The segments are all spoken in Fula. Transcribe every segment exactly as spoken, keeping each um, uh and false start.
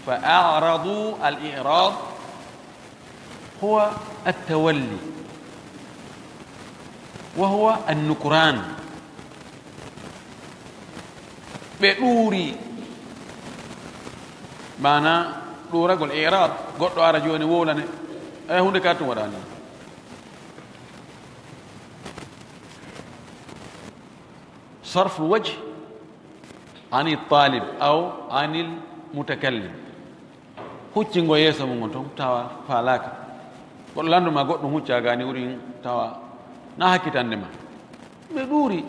فأعرضوا، الإعراض هو التولي وهو النكران. Ɓe ɗuuri, maana ɗuuragol, i'raad, goɗɗo ara jooni wowlane, e huunde ka tun waɗaani. صرف الوجه عن الطالب أو عن المتكلم. Huccingo yeeso mum on ton tawa faalaaka. Goɗɗo lannduma goɗɗum huccaa gaani wurin tawa na hakkitande ma. Ɓe ɗuuri.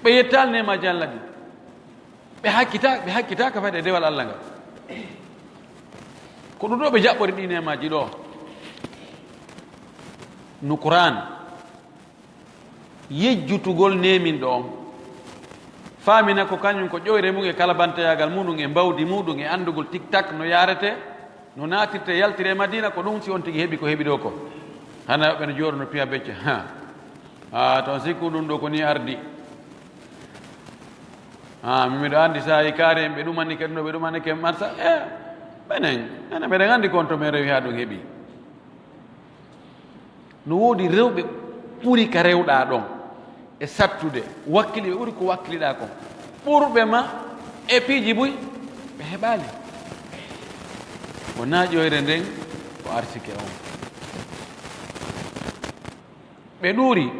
Ɓe yettaali neemaaji Alla ɗin. Ɓe hakkita, ɓe hakkitaaka fayde e dewal Alla ngal. Ko ɗum ɗo ɓe jaɓɓori ɗi neemaaji ɗo. Nukuraan. Yejjutugol neeminɗo on. Faamina ko kañum ko ƴoyre mum e kalabanteyaagal muɗum e mbawdi muɗum e anndugol tik tak no yaarete, no naatirte, yaltire e Madiina, ko ɗum si on tigi heɓi ko heɓi ɗo ko. Hana ɓe no jooɗo no piya becce. Ha. Ah, ton sikku ɗum ɗo ko ni ardi. Ah, mi miɗo anndi saa'i kaari en ɓe ɗumani ke ɗum ɗo, ɓe ɗumani ke marsa. Eh, ɓenen, enen meɗen anndi kon to men rewi haa ɗum heɓi. No woodi rewɓe ɓuri ka rewɗaa ɗon e sattude, wakkili ɓe ɓuri ko wakkiliɗaa kon. Ɓurɓe ma e piiji buy, ɓe heɓaali. Ko na ƴoyre nden, ko arsike on. Ɓe ɗuuri,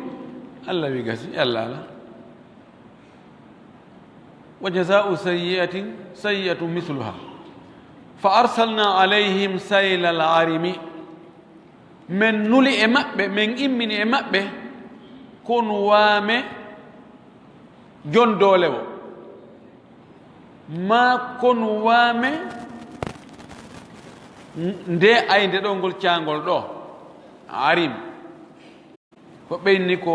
Allah wi gasi, Allah ala. وجزاء سيئة سيئة مثلها فأرسلنا عليهم سيل العرم. Men nuli e maɓɓe, men immini e maɓɓe konu waame jon doolewo, maa konu waame nde aynde ɗo ngol caangol ɗo, arim. Ko ɓeyni ko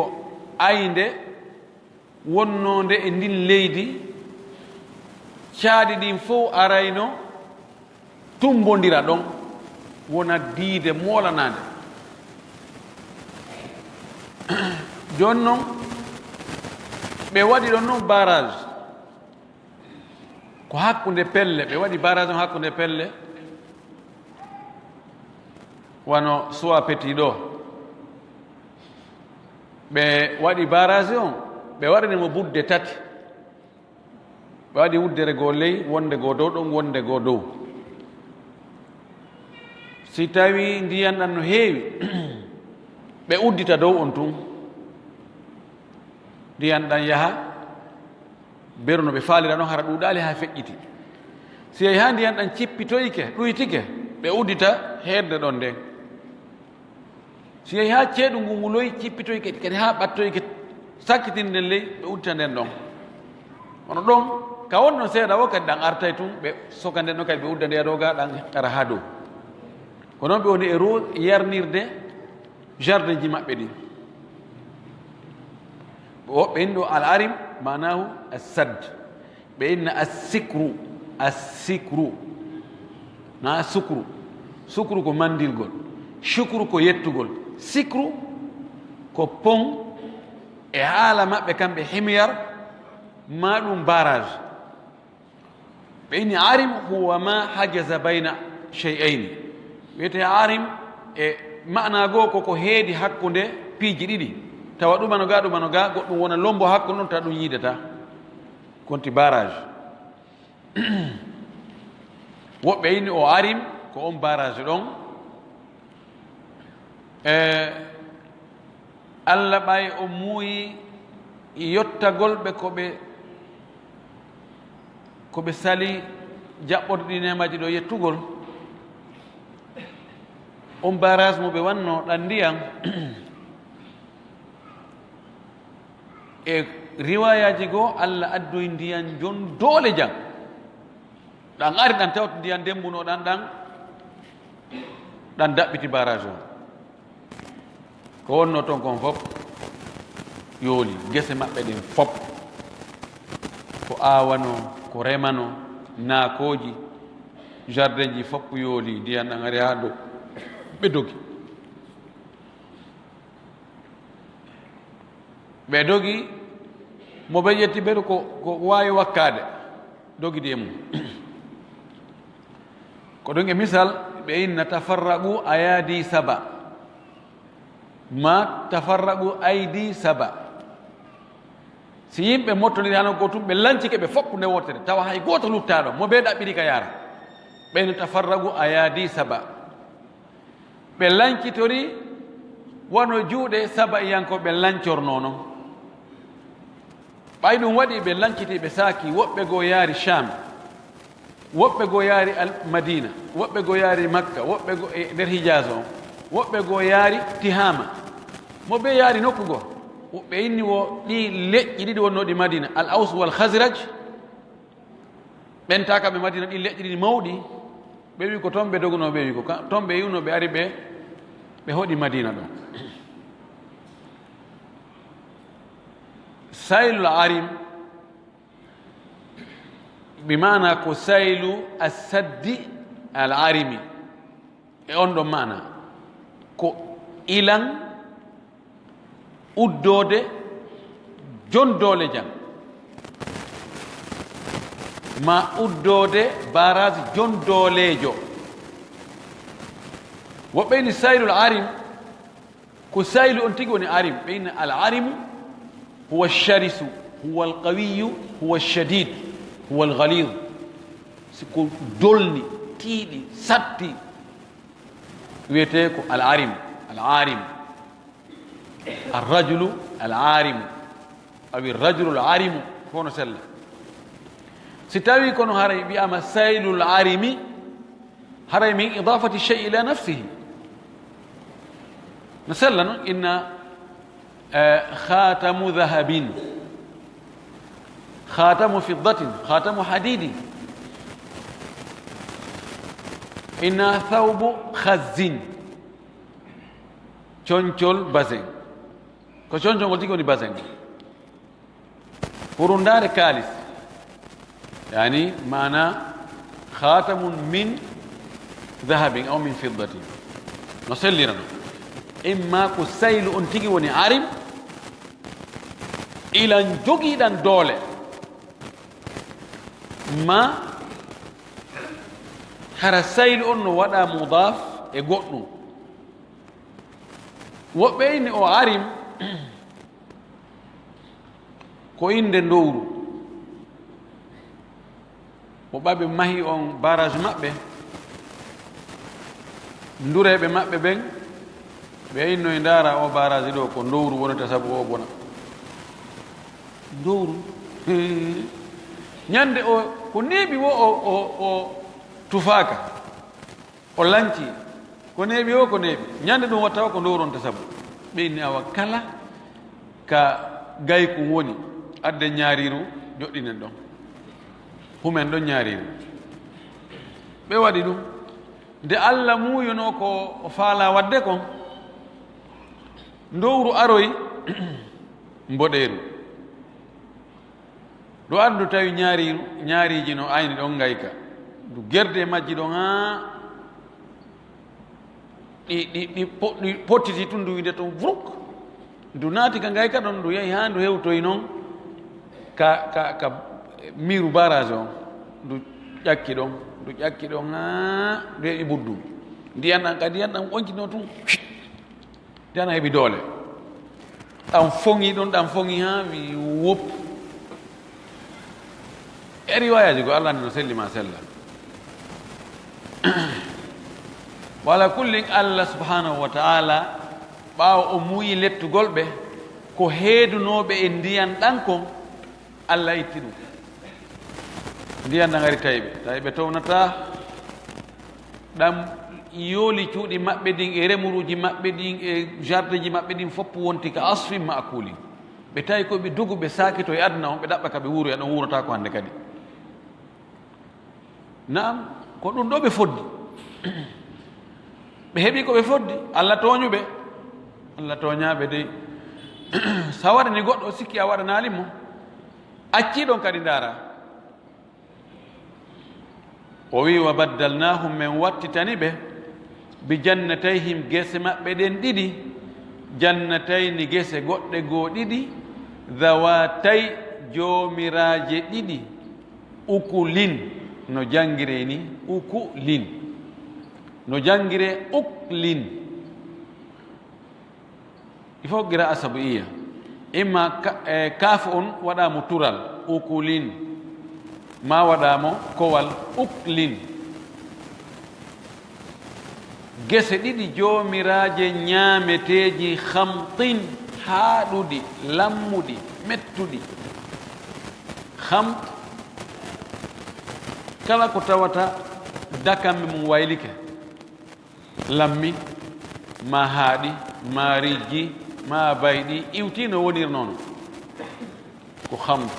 aynde wonnoonde e ndin leydi, caadi ɗin fow arayno tumbondira ɗon, wona diide moolanaande. Jooni non, ɓe waɗi ɗon non barrage. Ko hakkunde pelle, ɓe waɗi barrage on hakkunde pelle, wano Soit Petit ɗo. Ɓe waɗi barrage on, ɓe waɗani mo budde tati. Ɓe waɗi wuddere goo ley, wonde goo dow ɗon, wonde goo dow. Si tawi ndiyan ɗan no heewi, ɓe uddita dow on tun. Ndiyan ɗan yaha, beru no ɓe faalira non, hara ɗuuɗaali haa feƴƴiti. Si yahi haa ndiyan ɗan cippitoyike, ɗuytike, ɓe uddita heedde ɗon nden. Si yahi haa ceeɗu ngun wuloyi, cippitoyike kadi haa ɓattoyike, sakkitinde nden ley, ɓe uddita nden ɗon. Kono ɗon, ka woni ɗon seeɗa o kadi ɗan artay tun, ɓe soka nden ɗon kadi ɓe udda nde dow ga ɗan ara haa dow. Ko non ɓe woni e ro-, yarnirde jardinji maɓɓe ɗin. Woɓɓe inɗo al arim, maanahu as-sadd. Ɓe inna as-sikru, as-sikru, na sukru. Sukru ko mandirgol, shukru ko yettugol, sikru ko pon e haala maɓɓe kamɓe himyar, ma ɗum barrage. Ɓe inni arim huwa ma hajaza bayna shay'ayni. Wiyete arim e maana goo ko ko heedi hakkunde piiji ɗiɗi. Tawa ɗuma no ga, ɗuma no ga, goɗɗum wona lombo hakkunde ɗum, tawa ɗum yiidata. Konti barrage. Woɓɓe inni o arim ko on barrage ɗon. E Allah ɓay o muuyi yottagol ɓe ko ɓe, ko ɓe sali jaɓɓorde ɗi neemaaji ɗo yettugol. On barrage mo ɓe wanno ɗan ndiyan. E riwayaaji goo, Allah addoy ndiyan jon doole jan. Ɗan ari ɗan tawti ndiyan dembuno ɗan, ɗan, ɗan daɓɓiti barrage on. Ko wonno ton kon fop yooli, gese maɓɓe ɗin fop. Ko aawano, ko remano, naakooji, jardinji fop yooli, ndiyan ɗan ari haa dow. Ɓe dogi. Ɓe dogi, mo ɓe ƴetti ɓe ko, ko waawi wakkaade, dogidi e mum. Ko ɗum e misal, ɓe inna tafarraqu ayadi saba, ma tafarraqu aydi saba. Si yimɓe mottondiri hano gootum, ɓe lancike ɓe fof nde wootere, tawa hay gooto luttaaɗo, mo ɓe ɗaɓɓiri ka yaara. Ɓe inna tafarraqu ayadi saba. Ɓe lankitori wano juuɗe Saba'iyankooɓe lancornoo non. Ɓay ɗum waɗi, ɓe lankiti, ɓe saaki, woɓɓe goo yaari Sham, woɓɓe goo yaari Al-, Madina, woɓɓe goo yaari Makka, woɓɓe goo e nder Hijaz on, woɓɓe goo yaari Tihama. Mo ɓe yaari nokku goo, ɓe inni wo ɗi leƴƴi ɗiɗi wonnooɗi Madina, Al-Aws wal Khazraj, ɓen taakaɓe Madina, ɗin leƴƴi ɗiɗi mawɗi, ɓe wi ko ton ɓe dogunoo, ɓe wi ko ka-, ton ɓe iwnoo, ɓe ari ɓe, ɓe hoɗi Madina ɗon. Saylul Arim, bi maana ko saylu asaddi al arimi. E on ɗon maana, ko ilan uddoode jon doole jan, ma uddoode barrage jon dooleejo. Woɓɓe ini saylul arim, ko saylu on tigi woni arim. Ɓe inna al arimu huwa sharisu, huwa al qawiyu, huwa shadid, huwa al ghalid. Si ko dolni, tiiɗi, satti, wiyetee ko al arim, al arim. Ar rajulu al arimu, awi rajulu al arimu, fof no sella. Si tawi kono haray wi'ama saylul arimi, haray min idafati shay'i ila nafsihi. No sella non, inna, eh, khatamu dhahabin, khatamu fiddatin, khatamu hadidin, inna thawbu khazzin, concol basen. Ko concol ngol tigi woni basen ngol. Hurundaare kaalis, yani, maana, khatamun min dhahabin aw min fiddatin. No sellira non. Imma ko saylu on tigi woni arim, ilan jogiiɗan doole, ma hara saylu on no waɗa mudaf e goɗɗum. Woɓɓe inni o arim ko innde ndowru. Mo ɓaɓe mahi on barrage maɓɓe, ndureeɓe maɓɓe ɓen, ɓe inno e ndaara o barrage ɗo ko ndowru wonata sabu o bona. Ndowru. Ñande o, ko neeɓi wo o, o, o tufaaka. O lanci, ko neeɓi o, ko neeɓi. Ñande ɗum watta o, ko ndowronta sabu. Ɓe inni awa kala ka gayku woni, adde ñaariiru, joɗɗinen ɗon. Humen ɗon ñaariiru. Ɓe waɗi ɗum. Nde Alla muuyunoo ko o faalaa waɗde kon, ndowru aroyi mboɗeeru. Ndu ari ndu tawi ñaari, ñaariiji no ayni ɗon ngayka. Ndu gerdi e majji ɗon haa ɗi, ɗi, ɗi po-, ɗi pottiti tun, ndu winde toon vruk. Ndu naati ka ngayka ɗon, ndu yahi haa ndu hewtoyi noon ka, ka, ka miiru barrage on. Ndu ƴakki ɗon, ndu ƴakki ɗon haa ndu heɓi buddum. Ndiyan ɗan ka ndiyan ɗan wonkino tun. Tana heɓi doole. Ɗan foŋi ɗon, ɗan foŋi haa wi wop. E riwayaaji ko Allah no selli ma sella. Wala kullin, Allah subhanahu wa ta'ala, ɓaawo o muuyi lettugol ɓe, ko heedunooɓe e ndiyan ɗan kon, Allah itti ɗum. Ndiyan ɗan ari tawi ɓe. Tawi ɓe townataa. Ɗan yooli cuuɗi maɓɓe ɗin e remuruuji maɓɓe ɗin e jardeji maɓɓe ɗin fof wonti ka asfin ma'kulin. Ɓe tawi ko ɓe dogu, ɓe saakito e aduna on, ɓe ɗaɓɓa ka ɓe wuuroya ɗon, wuurata ko hannde kadi. Naam, ko ɗum ɗo ɓe foddi. Ɓe heɓi ko ɓe foddi. Allah tooñu ɓe. Allah tooñaa ɓe dey. So a waɗani goɗɗo, sikki a waɗanaali mo. Accii ɗon kadi ndaara. O wi'i, "Wa baddalnaahum, men wattitani ɓe, bi jannatayhim, gese maɓɓe ɗen ɗiɗi, jannatayni, gese goɗɗe goo ɗiɗi, dhawaatay, joomiraaje ɗiɗi, ukulin, no janngiree ni, ukulin." No janngiree uklin. Il faut qira'a sab'iyya. Imma ka-, e, kaafu on waɗaa mo tural, ukulin. Maa waɗaa mo kowal, uklin. Gese ɗiɗi joomiraaje ñaameteeji khamtin, haaɗuɗi, lammuɗi, mettuɗi. Khamt, kala ko tawata dakambe mum waylike. Lammi, maa haaɗi, maa rijji, maa bayɗi, iwti no wonir noon. Ko khamtu.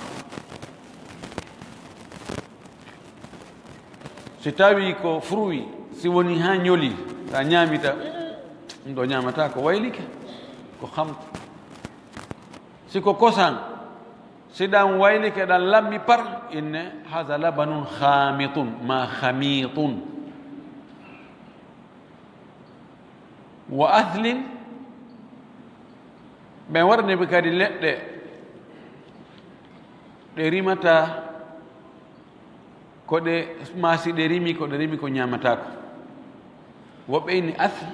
Si tawi ko fruit, si woni haa ñoli, ta ñaamita, ɗum ɗo ñaamata ko waylike, ko khamtu. Si ko kosan, si ɗan waylike ɗan lammi par, inne, haza labanun khamitun, maa khamitun. Wa athlin, ɓen waɗani ɓe kadi leɗɗe ɗe rimata, ko ɗe, maa si ɗe rimi, ko ɗe rimi ko ñaamataako. Woɓɓe inni athl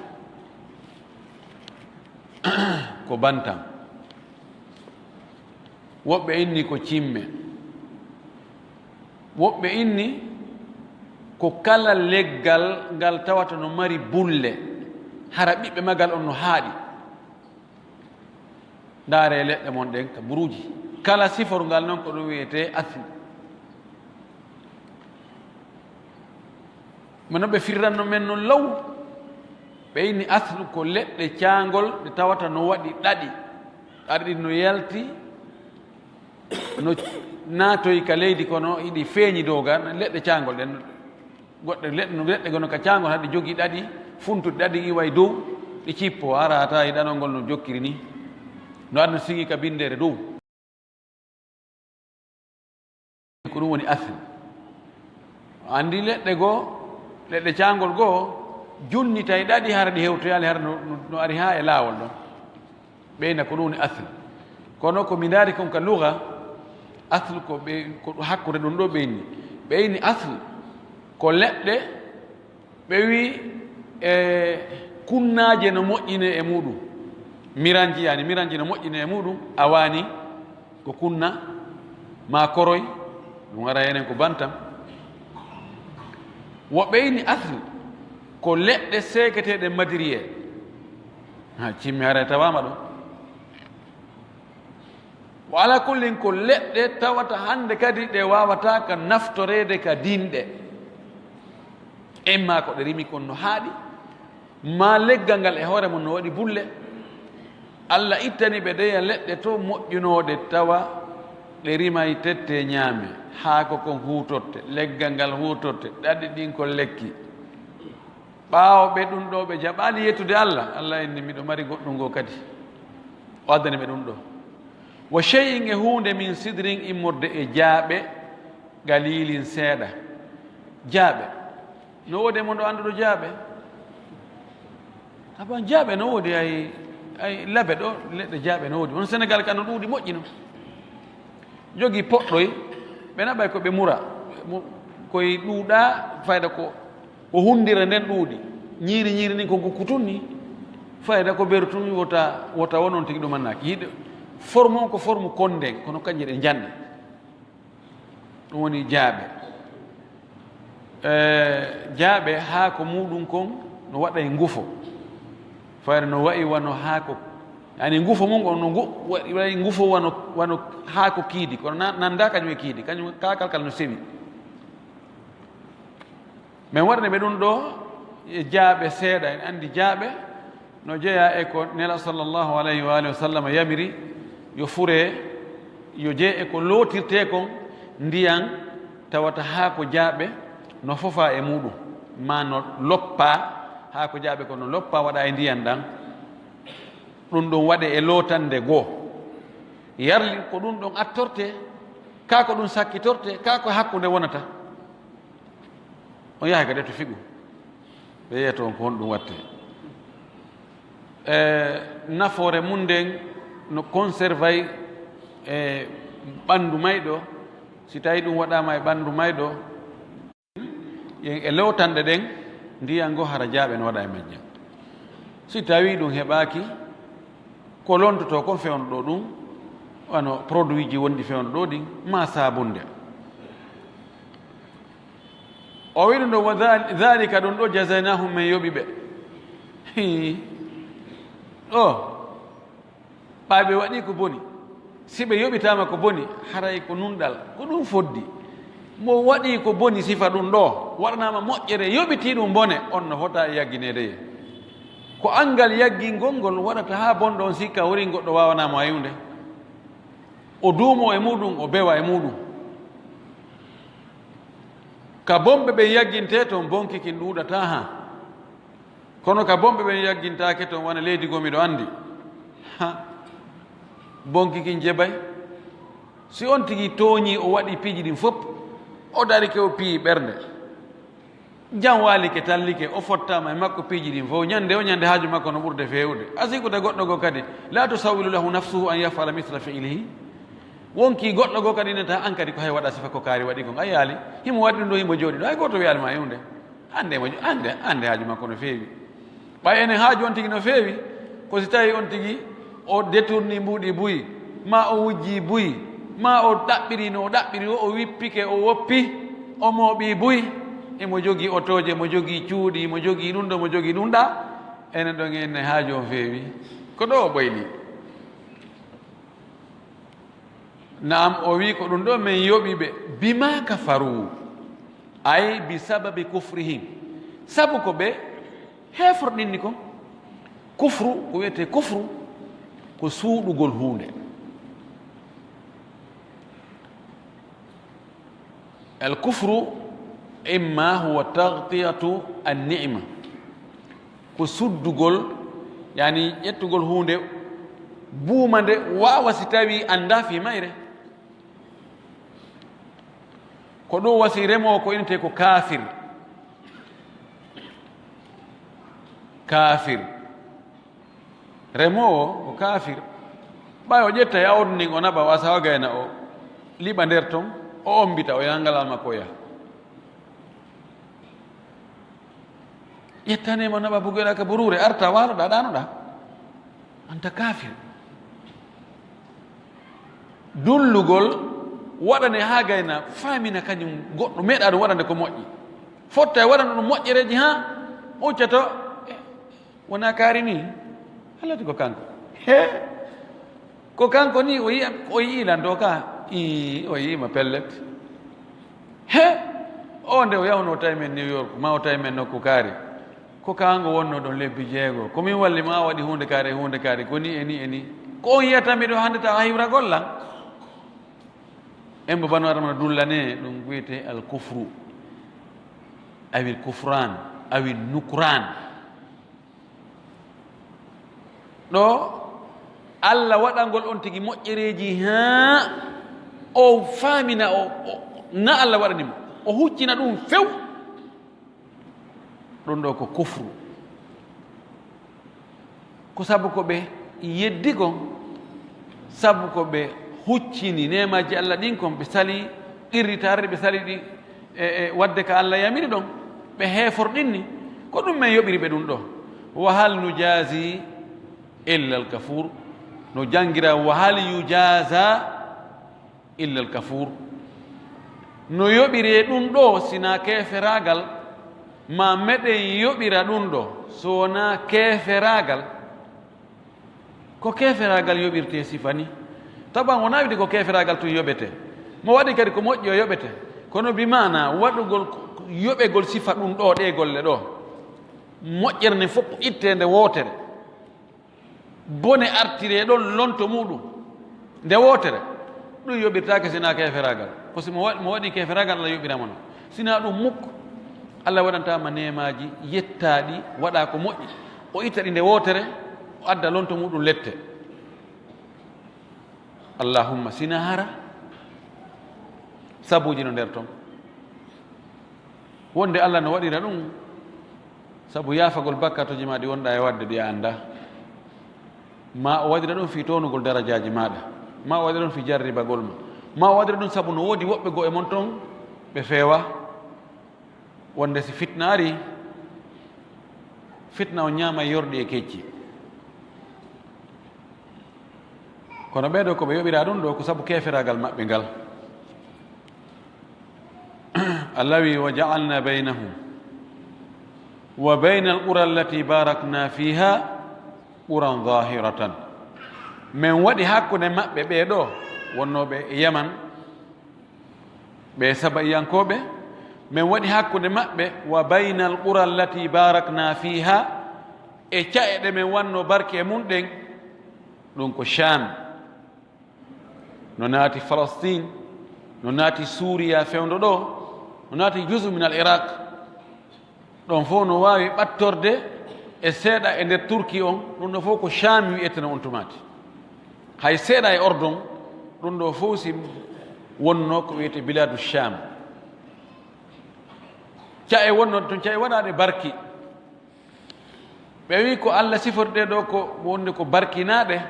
ko bantam. Woɓɓe inni ko cimme. Woɓɓe inni ko kala leggal ngal tawata no mari bulle, hara ɓiɓɓe magal on no haaɗi. Ndaaree leɗɗe mon ɗen ka buruuji. Kala siforgal non ko ɗum wiyetee asli. Mano ɓe firranno men non law, ɓe inni aslu ko leɗɗe caangol ɗe tawata no waɗi ɗaɗi. Ɗaɗi ɗin no yalti, no naatoyi ka leydi, kono iɗi feeñi dow ga, leɗɗe caangol ɗen. Goɗɗe leɗɗe, no leɗɗe gono ka caangol, haɗe jogii ɗaɗi, funtude ɗaɗi, iwa e dow, ɗi cippo, ara ta e ɗanol ngol no jokkiri ni. No aduna sigi ka binndere dow. Ko ɗum woni asl. Anndi leɗɗe goo, leɗɗe caangol goo, junnitay ɗaɗi, hara ɗi hewtoyaali, hara no, no, no ari haa e laawol ɗon. Ɓeyna ko ɗum woni asl. Kono ko mi ndaari kon ka luga, asl ko ɓe, ko ɗum hakkunde ɗum ɗo ɓeyni. Ɓeyni asl ko leɗɗe, ɓe wi, e, kunnaaje no moƴƴine e muɗum. Miranji, yani, miranji no moƴƴine e muɗum, a waani ko kunna, maa koroy, ɗum ara enen ko bantam. Wo ɓeyni asl ko leɗɗe seeketeeɗe madiriye. Ha, cimmi haray tawaama ɗo. Wa ala kullin ko leɗɗe tawata hannde kadi ɗe waawataa ka naftoreede ka dinɗe. Imma ko ɗe rimi kon no haaɗi, maa leggal ngal e hoore mum no waɗi bulle. Alla ittani ɓe ɗeya leɗɗe to moƴƴunooɗe tawa ɗe rimay tette ñaame, haako kon huutorte, leggal ngal huutorte, ɗaɗi ɗin ko lekki. Ɓaawo ɓe ɗum ɗo ɓe jaɓaali yettude Alla, Alla inni miɗo mari goɗɗum goo kadi. O addani ɓe ɗum ɗo. Wa shay'in e huunde min sidrin immorde e jaaɓe, qalilin seeɗa. Jaaɓe. No woodi e mon ɗo annduɗo jaaɓe? Aban jaaɓe no woodi ay, ay labe ɗo, leɗɗe jaaɓe no woodi. On Senegal ka no ɗuuɗi moƴƴi no. Jogii poɗɗoy, ɓe naɓay ko ɓe mura. Mu-, koye ɗuuɗa, fayda ko, ko hunndira nden ɗuuɗi. Ñiiri, ñiiri nin ko gukku tun ni. Fayda ko beru tun wota, wota wonon tigi ɗum annaaki. Yiɗe, forme on ko forme konden, kono kanje ɗe njande. Ɗum woni jaaɓe. Eh, jaaɓe haako muɗum kon no waɗa e ngufo. Fayre no wa'i wano haako. Yani ngufo mum on no ngu-, wa-, wa'i ngufo wano, wano haako kiidi. Kono na-, nanda kañum e kiidi. Kañum kalkal kal no sewi. Men warni ɓe ɗum ɗo e jaaɓe seeɗa. En andi jaaɓe no jeyaa e ko Nela sallallahu alayhi wa alihi wa sallam yamiri yo furee, yo jee e ko lootirtee kon ndiyan, tawata haa ko jaaɓe no fofaa e muɗum, maa no loppaa, haa ko jaaɓe kon no loppaa waɗa e ndiyan ɗan. Ɗum ɗum waɗe e lootande goo. Yarli ko ɗum ɗon attortee, kaa ko ɗum sakkitortee, kaa ko hakkunde wonata. On yahay kadi to fiɓu. Ɓe yeeto on ko honɗum watte. E nafoore mum nden no conservay e ɓanndu mayɗo, si tawi ɗum waɗaama e ɓanndu mayɗo, yen e lewtanɗe ɗen, Ndiyan ngo hara jaaɓe no waɗa e majjan. Si tawii ɗum heɓaaki, ko lontotoo kon fewndo ɗoo ɗum, wano produitji wonɗi fewndo ɗoo ɗin, maa saabunde. O wi'i ɗum ɗoo, "Wa dhal-, dhalika, ɗum ɗoo, jazaynahum, men yoɓi ɓe." Hii. Ɗoo. Ɓay ɓe waɗii ko boni, si ɓe yoɓitaama ko boni, haray ko nunɗal, ko ɗum foddi. Mo waɗii ko boni, sifa ɗum ɗoo, waɗanaama moƴƴere, yoɓitii ɗum bone, on no fota e yaggineede ye. Ko anngal yaggingol ngol waɗata haa bonɗo on sikka wurin goɗɗo waawanaa mo hay huunde. O duumoo e muuɗum, o bewa e muuɗum. Ka bonɓe ɓen yaggintee ton, bonki kin ɗuuɗataa haa. Kono ka bonɓe ɓen yaggintaake ton, wano leydi goo miɗo anndi. Ha, bonki kin jebay. Si on tigi tooñii, o waɗii piiji ɗin fof, o darike, o piyi ɓernde. Jam waalike, tallike, o fottaama e makko piiji ɗin fof. Ñannde o ñannde haaju makko no ɓurde feewude. A sikkude goɗɗo goo kadi, la tusawwilu lahu nafsuhu an yaf'ala mithla fi'lihi. Wonkii goɗɗo goo kadi nata an kadi ko hay waɗa sifa ko kaari waɗi kon. A yaali, himo waɗi ɗum ɗoo, himo jooɗii ɗoo, hay gooto wiyaali ma e huunde. Annde mo, annde, annde haaju makko no feewi. Ɓay enen haaju on tigi no feewi, ko si tawii on tigi o détourni mbuuɗi buy, maa o wujji buy, maa o ɗaɓɓiri no o ɗaɓɓiri o, o wippike, o woppi, o mooɓi buy, emo jogii otooje, mo jogii cuuɗi, mo jogii ɗum ɗoo, mo jogii ɗum ɗaa, enen ɗon enen haaju on feewi. Ko ɗoo o ɓoyli. Naam, o wi'i ko ɗum ɗoo men yoɓi ɓe, bima kafaru, ay bi sababi kufrihim, sabu ko ɓe heeforɗinni kon. Kufru, ko wiyetee kufru, ko suuɗugol huunde. Al kufru imma huwa taghtiyatu an ni'ma, ko suddugol, yani ƴettugol huunde, buuma nde, waawa si tawii anndaa fii mayre. Ko ɗum wasi remoowo ko innetee ko kaafir. Kaafir. Remoowo ko kaafir. Ɓay o ƴetta e awdi ndin, o naɓa, o asa, o gayna, o liɓa nder ton, o ommbita, o yaha ngal alma ko o yaha. Ƴettaneema naɓa bugeɗaa ka buruure, arta waaloɗaa, ɗaanoɗaa. Anta kaafir. Dullugol waɗane haa gayna, faamina kañum goɗɗo, meeɗaa ɗum waɗande ko moƴƴi. Fotta e waɗande ɗum moƴƴereeji haa uccato, eh, wonaa kaari nii. Alati ko kanko. He? Ko kanko nii o yi'a, o yi'i lan ɗoo ka? Ii, o yi'ii ma pellet. He? O nde o yahuno o tawi men New York, maa o tawi men nokku kaari. Ko kanko wonno ɗon lebbi jeego. Ko min walli ma, a waɗi huunde kaari, huunde kaari. Ko nii e nii e nii. Ko on yi'ata mi ɗoo hannde tawa hiwragol lan? Embo Banu Adama no dullane, ɗum wiyetee al kufru. Awil kufran, awil nukran. Ɗoo, Alla waɗangol on tigi moƴƴereeji haa o faamina, o, o, na Alla waɗani mo. O huccina ɗum few. Ɗum ɗoo ko kufru. Ko sabu ko ɓe yeddi kon, sabu ko ɓe huccini neemaaji Alla ɗin kon, ɓe sali qirritaare, ɓe sali ɗi e, e waɗde ka Alla yamiri ɗon, ɓe heeforɗinni. Ko ɗum men yoɓiri ɓe ɗum ɗoo. Wa hal nujazi illa al kafur. No janngiraa, wa hal yujaza illa al kafur. No yoɓiree ɗum ɗoo sinaa keeferaagal? Ma meɗen yoɓira ɗum ɗoo so wonaa keeferaagal? Ko keeferaagal yoɓirtee sifa ni. Taban wonaa wiide ko keeferaagal tun yoɓetee. Mo waɗi kadi ko moƴƴi o yoɓetee. Kono bi maanaa waɗugol ko, yoɓegol sifa ɗum ɗoo, ɗee golle ɗoo. Moƴƴere nden fof ko itteende wootere. Bone artiree ɗon lonto muuɗum nde wootere, ɗum yoɓirtaake sinaa keeferaagal. Ko si mo wa-, mo waɗi keeferaagal, Alla yoɓira mo non. Sinaa ɗum muk, Alla waɗantaa ma neemaaji yettaaɗi, waɗa ko moƴƴi, o itta ɗi nde wootere, o adda lonto muuɗum lette. Allahumma, sinaa hara sabuuji no nder ton. Wonde Alla no waɗira ɗum sabu yaafagol bakkatuuji ma ɗi wonɗaa e waɗde ɗi a anndaa. Ma o waɗira ɗum fii toonugol darajaaji maaɗa. Ma o waɗira ɗum fii jarribagol ma. Ma o waɗira ɗum sabu no woodi woɓɓe goo e mon ton ɓe feewaa. Wonde si fitna arii, Fitna on ñaama e yorɗi e kecci. Kono ɓee ɗoo ko ɓe yoɓiraa ɗum ɗoo ko sabu keeferaagal maɓɓe ngal. Allah wi, "Wa ja'alna baynahum wa baynal qura allati barakna fiha quran zahiratan." Min waɗi hakkunde maɓɓe ɓee ɗoo wonnooɓe e Yaman, ɓe Saba'iyankooɓe, min waɗi hakkunde maɓɓe, "wa baynal qura allati barakna fiha", e ca'e ɗe min wanno barke e mum ɗen, ɗum ko Sham, no naati Falastin, no naati Suuriya fewndo ɗoo, no naati juzu min al Iraq. Ɗon fof no waawi ɓattorde e seeɗa e nder Turki on, ɗum ɗo fof ko Sham wi'eteno on tumaati. Hay seeɗa e Ordon, ɗum ɗo fof si wonno ko wi'ete biladu Sham. Ca'e wonno tun, ca'e waɗaaɗe barki. Ɓe wi ko Allah sifori ɗe ɗo ko wonde ko barkinaaɗe,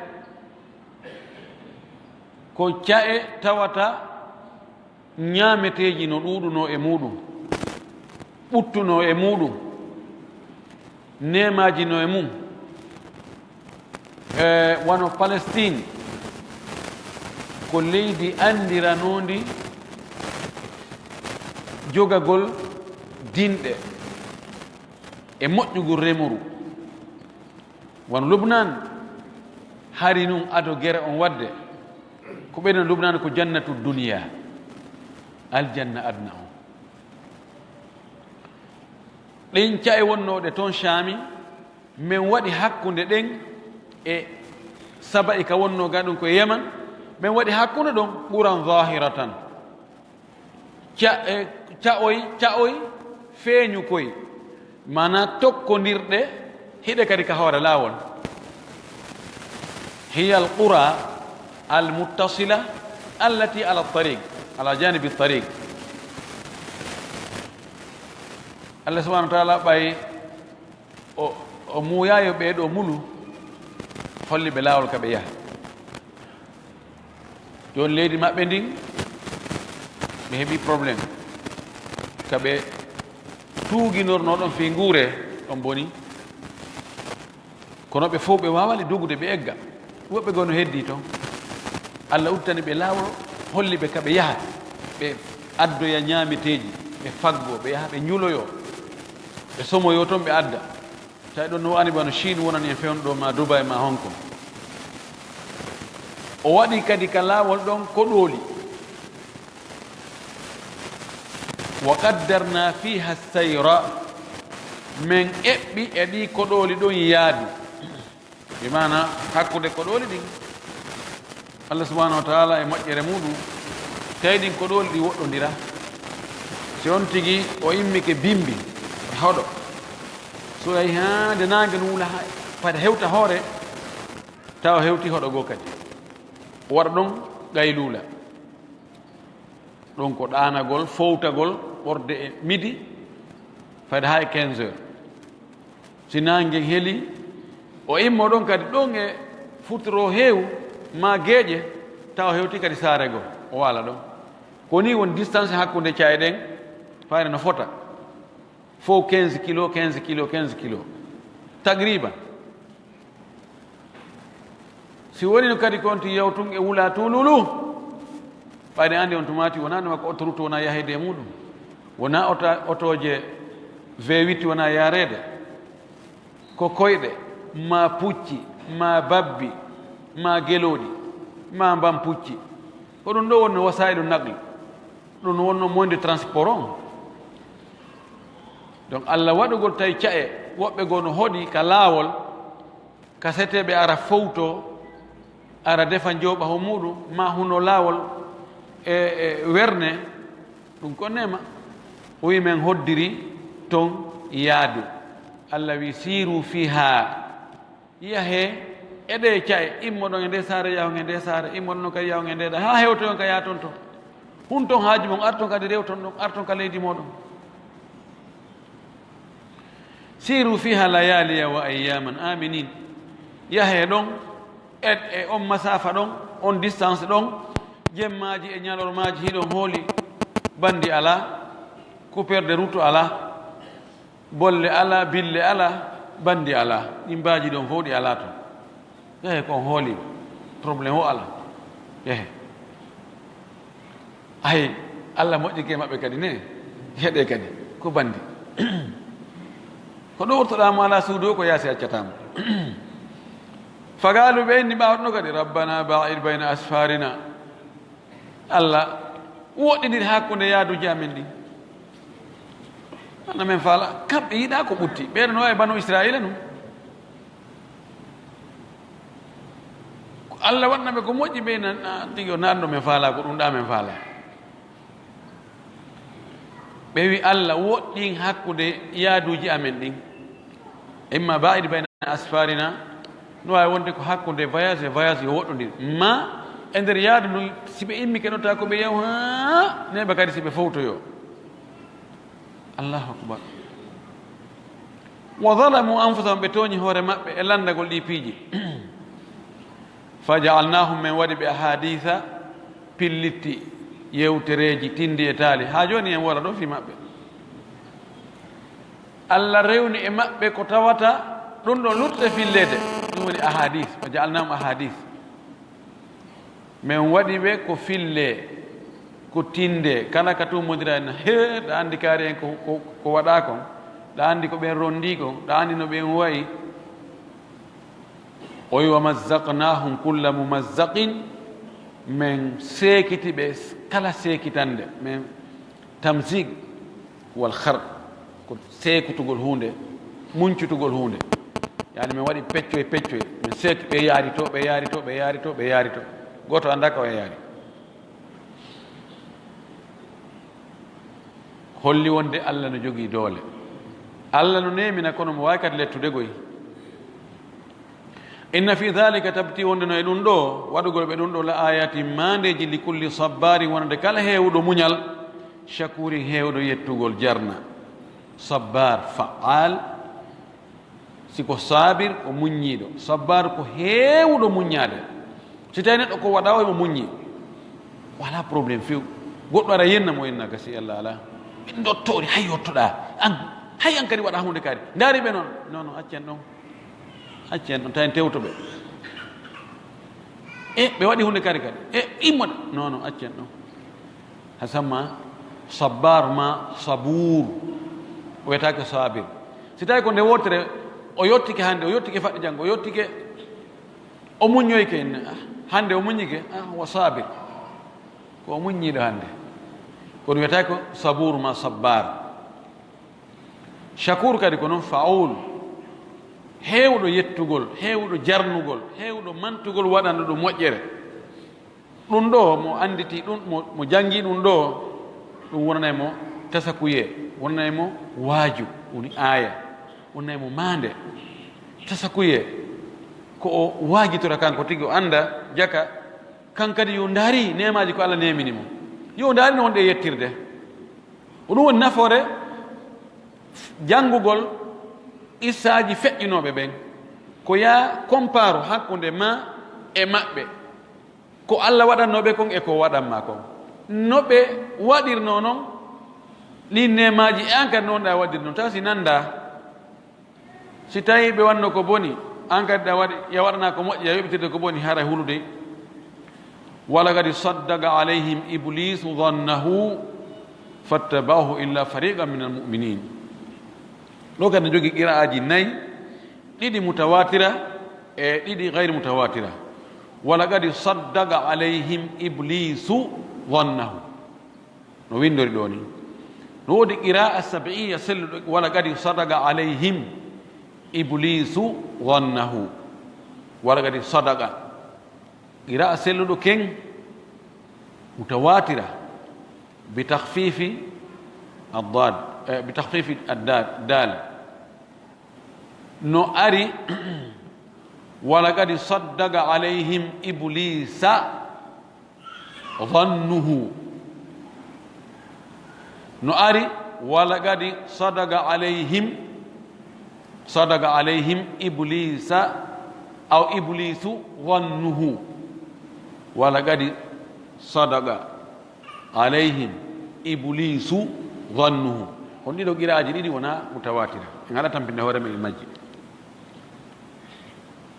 ko ca'e tawata ñaameteeji no ɗuuɗunoo e muuɗum, ɓuttunoo e muuɗum, neemaaji no e mum. E wano Palestine, ko leydi anndiranoondi jogagol dinɗe e moƴƴugol remuru. Wano Lubnaan, hari nun ado gere on wadde, ko ɓeyden Lubnaan ko jannatu duniya, aljanna aduna on. Ɗen ca'e wonnooɗe ton Shaami, men waɗi hakkunde ɗen e Saba'i ka wonnoo ga ɗum ko e Yaman, men waɗi hakkunde ɗon quran zahiratan. Ca-, e, ca'oy, ca'oy, feeñu koy, maanaa tokkondirɗe, hiɗe kadi ka hoore laawol. Hiya al qura al muttasila allati ala tariq, ala janibi tariq. Allah subhanahu wa ta'ala ɓay o, o muuyayo ɓee ɗoo mulu, holli ɓe laawol ka ɓe yaha. Jooni leydi maɓɓe ndin, ɓe heɓi problème. Ka ɓe tuuginornoo ɗon fii nguure, ɗon boni. Kono ɓe fof ɓe waawali dogude, ɓe egga. Woɓɓe goo no heddii ton. Allah udditani ɓe laawol, holli ɓe ka ɓe yaha. Ɓe addoya ñaameteeji, ɓe faggoo, ɓe yaha ɓe ñuloyoo, ɓe somoyoo ton, ɓe adda. Tawi ɗon no wa'ani bano Chine wonani en fewndo ɗo, ma Dubai, ma Hong Kong. O waɗi kadi ka laawol ɗon koɗooli. "Wa qaddarna fiha sayra." Men eɓɓi e ɗi koɗooli ɗon yaadu. Bi maana hakkunde koɗooli ɗin, Allah subhanahu wa ta'ala e moƴƴere muɗum, tawi ɗin koɗooli ɗi woɗɗondira. Si on tigi o immike bimbi e hoɗo, so yahi haa nde naange no wula, haa fada hewta hoore, tawa hewti hoɗo goo kadi. Waɗa ɗon qayluula. Ɗum ko ɗaanagol, fowtagol ɓorde e midi, fayda haa e quinze heures. Si naange heli, o immo ɗon kadi, ɗon e futuro heewu, maa geeƴe, tawa hewti kadi saare goo, o waala ɗon. Ko nii woni distance hakkunde ca'e ɗen, fayda no fota. Fof quinze kilo, quinze kilo, quinze kilo. Tagriban. Si woni no kadi ko on ti yawtun e wula tuululu, ɓayde anndi on tumaati wonaa no makko autoroute wonaa yaheede e muɗum. Wonaa ota-, otooje V huit wonaa yaareede. Ko koyɗe, maa pucci, maa babbi, maa gelooɗi, maa mbam pucci. Ko ɗum ɗo wonno wasaa'ilu naql. Ɗum wonno moyen de transport on. Donc, Allah waɗugol tawi ca'e, woɓɓe goo no hoɗi ka laawol, ka seteeɓe ara fowto, ara defa njooɓa ho muɗum, maa huno laawol e, e werne, ɗum ko neema. O wi men hoddiri ton yaadu. Allah wi, "Siiru fiihaa." Yahee e ɗee ca'e, immoɗon e ndee saare, yahon e ndee saare, immoɗon kadi yahon e ndee ɗa, haa hewtoyon ka yaaton ton. Hunton haaju mon, arton kadi rewton ɗon, arton ka leydi mooɗon. Siiru fiihaa layaaliya wa ayyaaman aaminiin. Yahee ɗon, e, e on masaafa ɗon, on distance ɗon, jemmaaji e ñalormaaji hiɗon hooli, banndi alaa, coupure de route alaa. Bolle alaa, bille alaa, Banndi alaa, ɗin baaji ɗon fof ɗi alaa toon. Yehe ko on hooli, problème o alaa. Yehe. Ay, Allah moƴƴike maɓɓe kadi ne, heɗe kadi, ko banndi. Ko ɗo wurtoɗaa mo alaa suudu o, ko yaasi accataa mo. Fagaalu ɓe inni ɓaawɗo kadi, "Rabbana ba'id bayna asfarina." Allah, woɗɗindir hakkunde yaaduuji amen ɗin. Ana men faala, kamɓe yiɗaa ko ɓutti. Ɓeeɗo no waawi banu Israa'iila nun. Ko Allah waɗna ɓe ko moƴƴi, ɓe nan, "Ah, tigi o nan ɗo men faala, ko ɗum ɗa men faala." Ɓe wi, "Allah, woɗɗin hakkunde yaaduuji amen ɗin." Imma ba'id bayna asfarina, no waawi wonde ko hakkunde voyage e voyage yo woɗɗondir. Ma e nder yaadu ndun, si ɓe immike ɗo, taa ko ɓe yahu haa neeɓa kadi si ɓe fowtoyoo. Allahu akbar. "Wa zalamu anfusahum", ɓe tooñi hoore maɓɓe e lanndagol ɗi piiji. "Fa ja'alnahum", men waɗi ɓe ahadisa, pillitti, yewtereeji, tinndi e taali. Haa jooni en wara ɗo fii maɓɓe. Allah rewni e maɓɓe ko tawata ɗum ɗo lutte filleede. Ɗum woni ahadis. "Wa ja'alnahum ahadis." Men waɗi ɓe ko fille, ko tinnde, kala ka tummodira en, he, ɗa anndi kaari en ko, ko, ko waɗaa kon, ɗa anndi ko ɓen ronndii kon, ɗa anndi no ɓen wayi. O wi, "Wa mazzaqnahum kulla mumazzaqin", men seekiti ɓe kala seekitande, men tamzig wal khar, ko seekutugol huunde, muncutugol huunde. Yani men waɗi peccoy peccoy, men seeki ɓe yaari to, ɓe yaari to, ɓe yaari to, ɓe yaari to. Gooto anndaa ka o yaari. Holli wonde Allah no jogii doole. Allah no neemina, kono mo waawi kadi lettude goy. "Inna fi dhalika", tabti wonde no e ɗum ɗo, waɗugol ɓe ɗum ɗo, "la ayatin", maandeeji, "li kulli sabbaarin", wonande kala heewuɗo muñal, "shakuurin", heewuɗo yettugol jarna. Sabbaar, fa'aal, si ko saabir, ko muññiiɗo. Sabbaar ko heewuɗo muññaade. Si tawi neɗɗo ko waɗaa o, imo muññi, walaa problème few. Goɗɗo ara yenna mo, yenna gasi, Allah alaa. Min dottoori, hay yottoɗaa. An, hay an kadi waɗaa huunde kadi. Ndaari ɓe noon. Non, non, accen ɗon. Accen ɗon, tawi en tewto ɓe. E, ɓe waɗi huunde kadi kadi. E, immoɗe. Non, non, accen ɗon. Hasamma sabbar ma sabuur. O wiyetaake saabir. Si tawi ko nde wootere, o yottike hannde, o yottike faɗde janngo, o yottike, o muññoyke, ah, hannde o muññike, ah, wa saabir. Ko o muññiiɗo hannde. Kono wiyetaake ko sabuur ma sabbar. Shakuur kadi ko noon, fa'uul. Heewɗo yettugol, heewɗo jarnugol, heewɗo mantugol waɗanɗo ɗum moƴƴere. Ɗum ɗo mo annditi ɗum, mo, mo janngi ɗum ɗo, ɗum wonanay mo tasakuye, wonanay mo waaju, woni aaya, wonanay mo maande. Tasakuye, ko o waajitora kanko tigi, o annda jaka, kan kadi yo ndaari neemaaji ko Allah neemini mo. Yo ndaari no wonde e yettirde. Ko ɗum woni nafoore janngugol qissaaji feƴƴinooɓe ɓen. Ko yaa compare hakkunde ma e maɓɓe. Ko Allah waɗannoo ɓe kon e ko waɗan ma kon. No ɓe waɗirnoo non, ɗin neemaaji, e an kadi non ɗa waɗirnoo, taw si nanndaa. Si tawii ɓe wanno ko boni, an kadi ɗa waɗi, ya waɗanaa ko moƴƴi, ya yoɓitirde ko boni, haray hulude. Walaqad saddaqa alayhim iblisu dhannahu fattaba'uhu illa fariqan minal mu'minin. Ɗo kadi ne jogii qira'aaji nayi, ɗiɗi mutawatira e ɗiɗi gayri mutawatira. Walaqad saddaqa alayhim iblisu dhannahu. No winndori ɗo ni. No woodi qira'a sab'iyya selluɗo, "Walaqad sadaqa alayhim iblisu dhannahu." Walaqad sadaqa. Qira'a selluɗo ken, mutawatira, bi takhfifi ad-dad, eh, bi takhfifi ad-dad, dal. No ari, "Walaqad saddaqa alayhim iblisa dhannuhu." No ari, "Walaqad sadaqa alayhim, sadaqa alayhim iblisa, aw iblisu dhannuhu." "Walaqad sadaqa alayhim iblisu dhannuhu." Kono ɗiɗo qira'aaji ɗiɗi wona mutawatira. En haɗa tampinde hoore men e majji.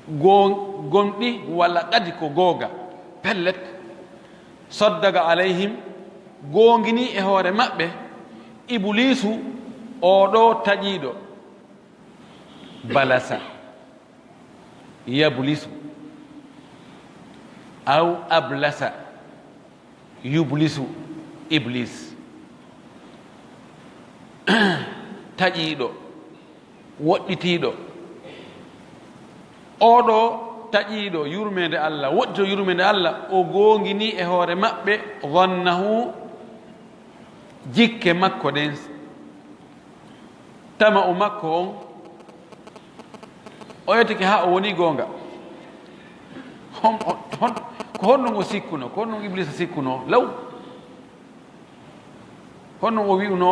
Goo-, gomɗi walla kadi ko googa. Pellet, saddaqa alayhim, goongini e hoore maɓɓe, Ibuliisu, oo ɗoo taƴiiɗo, balasa, yabulisu, aw ablasa, yublisu, Iblis. Taƴiiɗo, woɗɗitiiɗo. Oo ɗoo taƴiiɗo yurmeende Allah, woɗɗito yurmeende Allah, o goongini e hoore maɓɓe, zannahu, jikke makko ɗen, tama'u makko on, o etike haa o woni goonga. Hon-, hon-, hon-, ko honɗum o sikkuno? Ko honɗum Iblisa sikkuno? Law. Honɗum o wi'uno?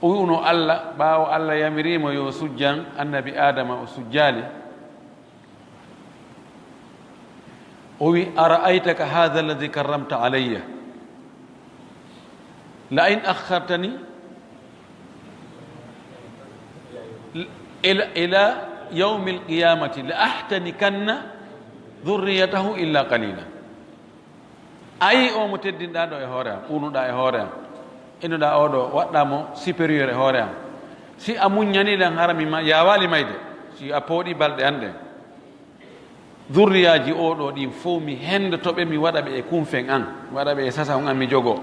O wi'uno Allah, ɓaawo Allah yamiriimo yo sujjan Annabi Aadama, o sujjaali. O wi, "Ara'aytaka hadha alladhi karramta alayya, la in akhartani ila, ila yawmil qiyamati la ahtanikanna dhurriyatahu illa qalila." Ayi o mo teddinɗaa ɗo e hoore am, unuɗaa e hoore am, innuɗaa oo ɗoo, waɗɗaa mo supérieur e hoore am. Si a muññanii lan, hara mi ma-, yaawaali mayde, si a pooɗii balɗe an ɗen. Zurriyaaji oo ɗoo ɗin fow, mi henndoto ɓe, mi waɗa ɓe e kunfen an, mi waɗa ɓe e sasahun an, mi jogoo.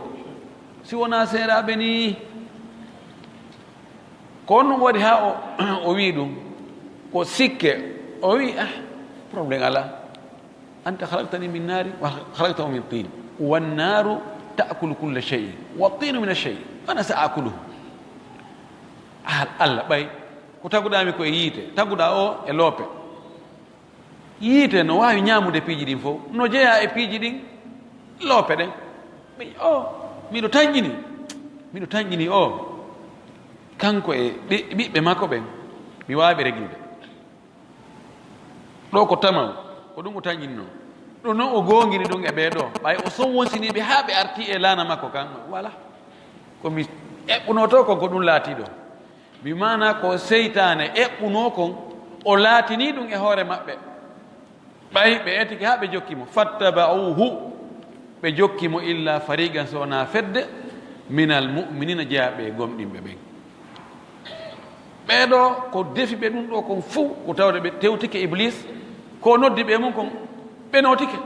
Si wonaa seeraaɓe nii. Ko honɗum waɗi haa o, o wi'i ɗum? Ko sikke. O wi'i, "Ah, problème alaa. Anta khalaqtani min nari wa khalaqtahu min tin. Wan naru ta'kulu kulla shay'in. Wa tinu min ash-shay'i. Ana sa'akuluhu." Ah, Allah, ɓay ko taguɗaa mi ko e yiite, taguɗaa o e loope. Yiite no waawi ñaamude piiji ɗin fow, no jeyaa e piiji ɗin, loope ɗen. Mi, o, miɗo tanƴini, miɗo tanƴini o, kanko e ɓi-, ɓiɓɓe makko ɓen, mi waawi ɓe reglude. Ɗoo ko tamaw, ko ɗum o tanƴinno. Ɗum noon o goongini ɗum e ɓee ɗoo, ɓay o sonwonsini ɓe haa ɓe arti e laana makko kan, wala. Ko mi eɓɓunoo to kon, ko ɗum laatiɗo. Bi maana ko seytaane eɓɓunoo kon, o laatinii ɗum e hoore maɓɓe. Ɓay ɓe etike haa ɓe jokki mo. Fattaba'uhu, ɓe jokki mo, illa fariqan, so wonaa fedde, minal mu'minina, jeyaaɓe e gomɗinɓe ɓen. Ɓee ɗoo ko defi ɓe ɗum ɗoo kon fuu, ko tawde ɓe tewtike Iblis, ko noddi ɓe mum kon, ɓe nootike.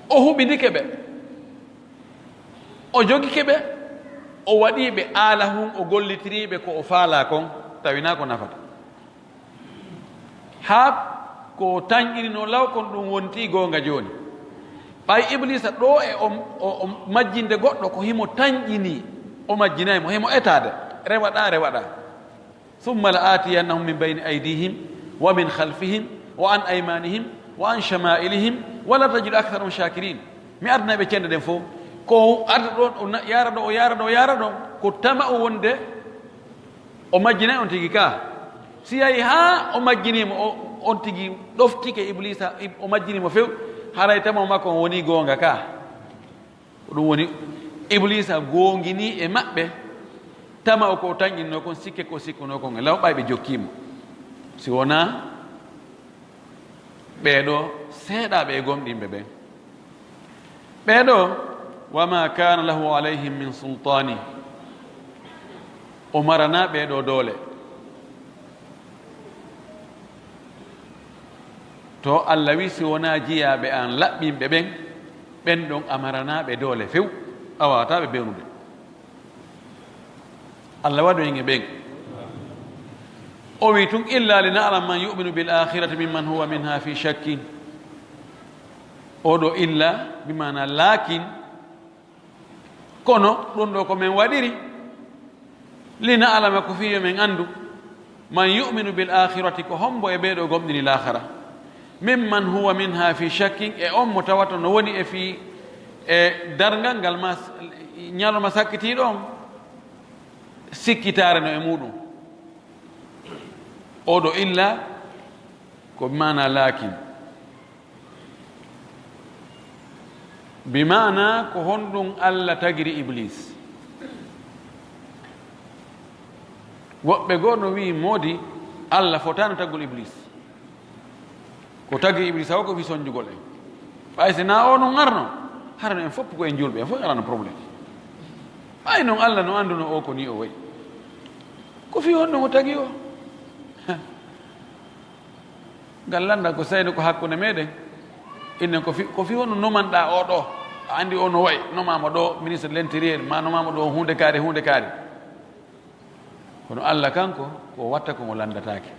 O huɓindike ɓe, o jogike ɓe, o waɗii ɓe aalahun, o gollitirii ɓe ko o faalaa kon, tawi naa ko nafata. Haa ko o tanƴinino law kon, ɗum wontii goonga jooni. Ɓay Iblisa ɗoo e o, o, o majjinde goɗɗo, ko himo tanƴini, o majjinay mo, himo etaade, rewaɗaa, rewaɗaa. Thumma la aatiyannahum min bayni aydihim wa min khalfihim wa an aymanihim wa an shama'ilihim wa la tajidu aktharahum shakirin. Mi ardinay ɓe cende ɗen fow. Ko arda ɗon, o na-, yaara ɗo, o yaara ɗo, o yaara ɗo. Ko tama o wonde o majjinay on tigi ka. Si yahi haa o majjinii mo, o, on tigi ɗoftike Iblisa, Ib-, o majjinii mo few, haray tama makko on wonii goonga ka. Ko ɗum woni, Ibliisa goonginii e maɓɓe, tama o ko o tanƴinnoo kon, sikke ko sikkunoo kon e law, ɓay ɓe jokkii mo. Si wonaa ɓee ɗoo seeɗaaɓe e gomɗinɓe ɓen. Ɓee ɗoo, wa maa kaana lahu alayhim min sultaani, o maranaa ɓee ɗoo doole. To Alla wi, si wonaa jiyaaɓe an laɓɓinɓe ɓen, ɓen ɗon a maranaa ɓe doole few, a waawataa ɓe bewnude. Alla waɗu en e ɓen. O wi tun, "Illa li na'lam man yu'minu bil akhirati mimman huwa minha fi shakkin." Oo ɗoo illa, bi maana laakin, kono ɗum ɗoo ko men waɗiri, li na'lama, ko fii yo men anndu, man yu'minu bil akhirati, ko hombo e ɓee ɗoo gomɗini laakhara, mimman huwa minha fi shakkin, e on mo tawata no woni e fii, e darngal ngal ma, ñalawma sakkitiiɗo on, sikkitaare no e muuɗum. Oo ɗoo illa ko maana laakin. Bi maana, ko honɗum Alla tagiri Ibliis? Woɓɓe goo no wi'i, moodi, Alla fotaano tagugol Ibliis. O tagi Iblisa o ko fii sonjugol en. Ɓay si na o non arno, hara no en fof ko en julɓe, en fof alano problème. Ɓay non Allah no annduno o ko ni o wayi. Ko fii honno o tagi o? Ngal lannda ko sayno ko hakkunde meɗen. Innen ko fii, ko fii honno nomanɗa o ɗo? A anndi o no wayi, nomama ɗo ministre de l'intérieur, ma nomama ɗo huunde kaari, huunde kaari. Kono Allah kanko, ko o watta ko o lanndataake.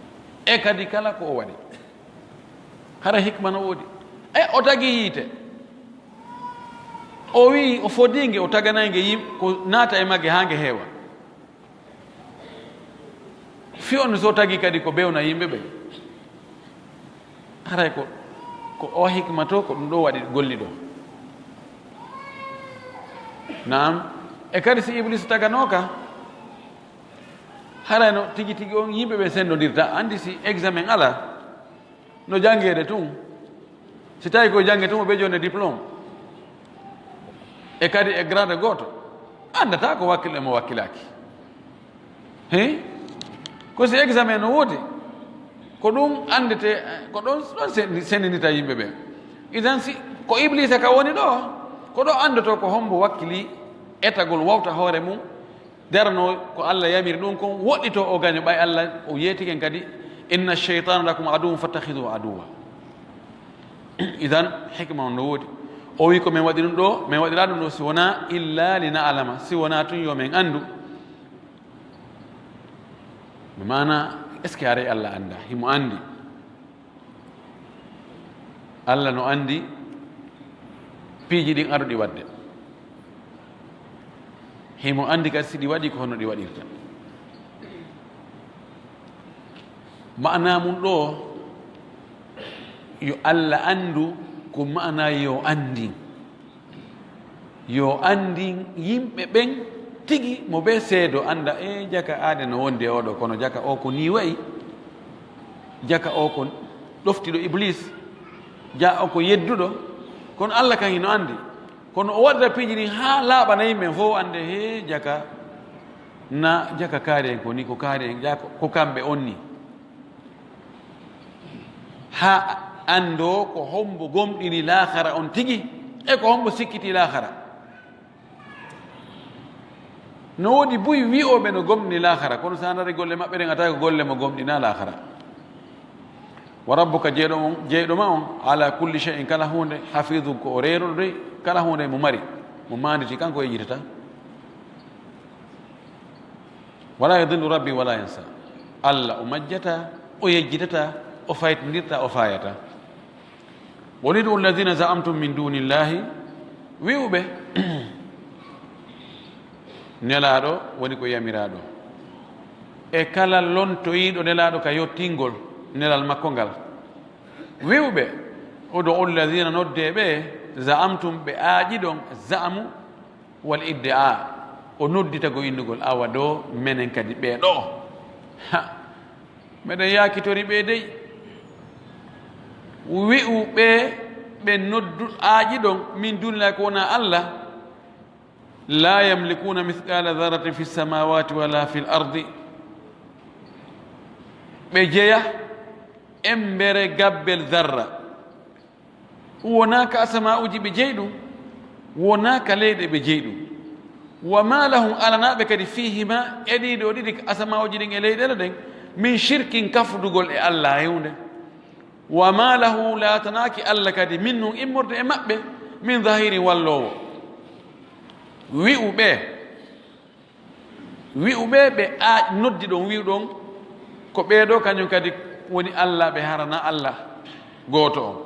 E kadi kala ko o waɗi. Hara hikma no woodi. E o tagi yiite. O wi'i o fodii nge, o taganay nge yim-, ko naata e magge haa nge heewa. Fii on so tagi kadi ko bewna yimɓe ɓe. Haray ko, ko o hikma to, ko ɗum ɗo waɗi golli ɗo. Naam. E kadi si Iblis taganooka, haray no tigi tigi on yimɓe ɓe senndodirta, anndi si examen ala, no janngeede tun. Si tawi ko jannge tun, o ɓe jooni diplôme. E kadi e grade gooto, anndata ko wakkil e mo wakkilaaki. He? Ko si examen no woodi, ko ɗum anndete, ko ɗon, ɗon sen-, senndinita yimɓe ɓe. Idan si ko Iblisa ka woni ɗo, ko ɗo anndoto ko hombo wakkili etagol wawta hoore mum, darano ko Allah yamiri ɗum kon, woɗɗito o gaño ɓay Allah o yeetiken kadi, "Inna shaytana lakum aduwwun fattakhiduhu aduwwa." Idan hikma on no woodi. O wi ko min waɗi ɗum ɗo, min waɗira ɗum ɗo si wona illa li na'lama, si wona tun yo min anndu. Maana, est-ce que haray Allah annda? Himo anndi. Allah no anndi piiji ɗin aruɗi waɗde. Himo anndi kadi si ɗi waɗi ko hono ɗi waɗirta. Maana mun ɗo, yo Allah anndu ko maana yo anndi. Yo anndin yimɓe ɓen tigi mo ɓe seedo annda, e jaka aade no wondi e oɗo, kono jaka o ko ni wa'i, jaka o ko ɗoftiɗo Iblis, ja o ko yedduɗo, kono Allah kan hino anndi. Kono o waɗata piiji ɗin haa laaɓana yimɓe fof annde, he jaka na jaka kaari en ko ni, ko kaari en, ja ko, ko kamɓe on ni. Haa anndoo ko hombo gomɗini laakara on tigi, e ko hombo sikkiti laakara. No woodi buy wi'ooɓe no gomɗini laakara, kono sa ndaari golle maɓɓe ɗen, a tawi ko golle mo gomɗina laakara. Wa rabbuka, jeyɗo on, jeyɗo ma on, ala kulli shay'in, kala huunde, hafizun, ko o reeruɗo dey, kala huunde mo mari, mo maanditi, kanko yejjitata. Wala yadillu rabbi wala yansa. Allah o majjata, o yejjitata, o faytindirta, o fayata. Qul ud'u alladhina za'amtum min dunillahi, wi'uɓe, Nelaaɗo woni ko yamiraaɗo. E kala lontoyiiɗo Nelaaɗo ka yottingol nelal makko ngal. Wi'uɓe, ud'u alladhina, noddee ɓe, za'amtum, ɓe aaƴiɗon, za'amu, wal iddi'a, o noddita ko innugol, awa ɗo menen kadi ɓee ɗo. Ha, meɗen yaakitori ɓe dey. Wi'u ɓe, ɓe noddu aaƴiɗon min dunillahi ko wona Allah, la yamlikuna mithqala dharratin fi samawati wala fil ardi. Ɓe jeya embere gabbel zarra. Wonaa ka asama'uuji ɓe jeyi ɗum, wonaa ka leyɗe ɓe jeyi ɗum. Wa ma lahum, alanaaɓe kadi, fihima, e ɗiɗo ɗiɗi, ka asama'uuji ɗin e leyɗeele ɗen, min shirkin, kafdugol e Allah e huunde. Wa ma lahu, laatanaaki Allah kadi, minhum, immorde e maɓɓe, min zahirin, walloowo. Wi'u ɓe, Wi'u ɓe, ɓe a noddi ɗon, wi'u ɗon, ko ɓee ɗoo kañum kadi woni Allah, ɓe harana Allah gooto on.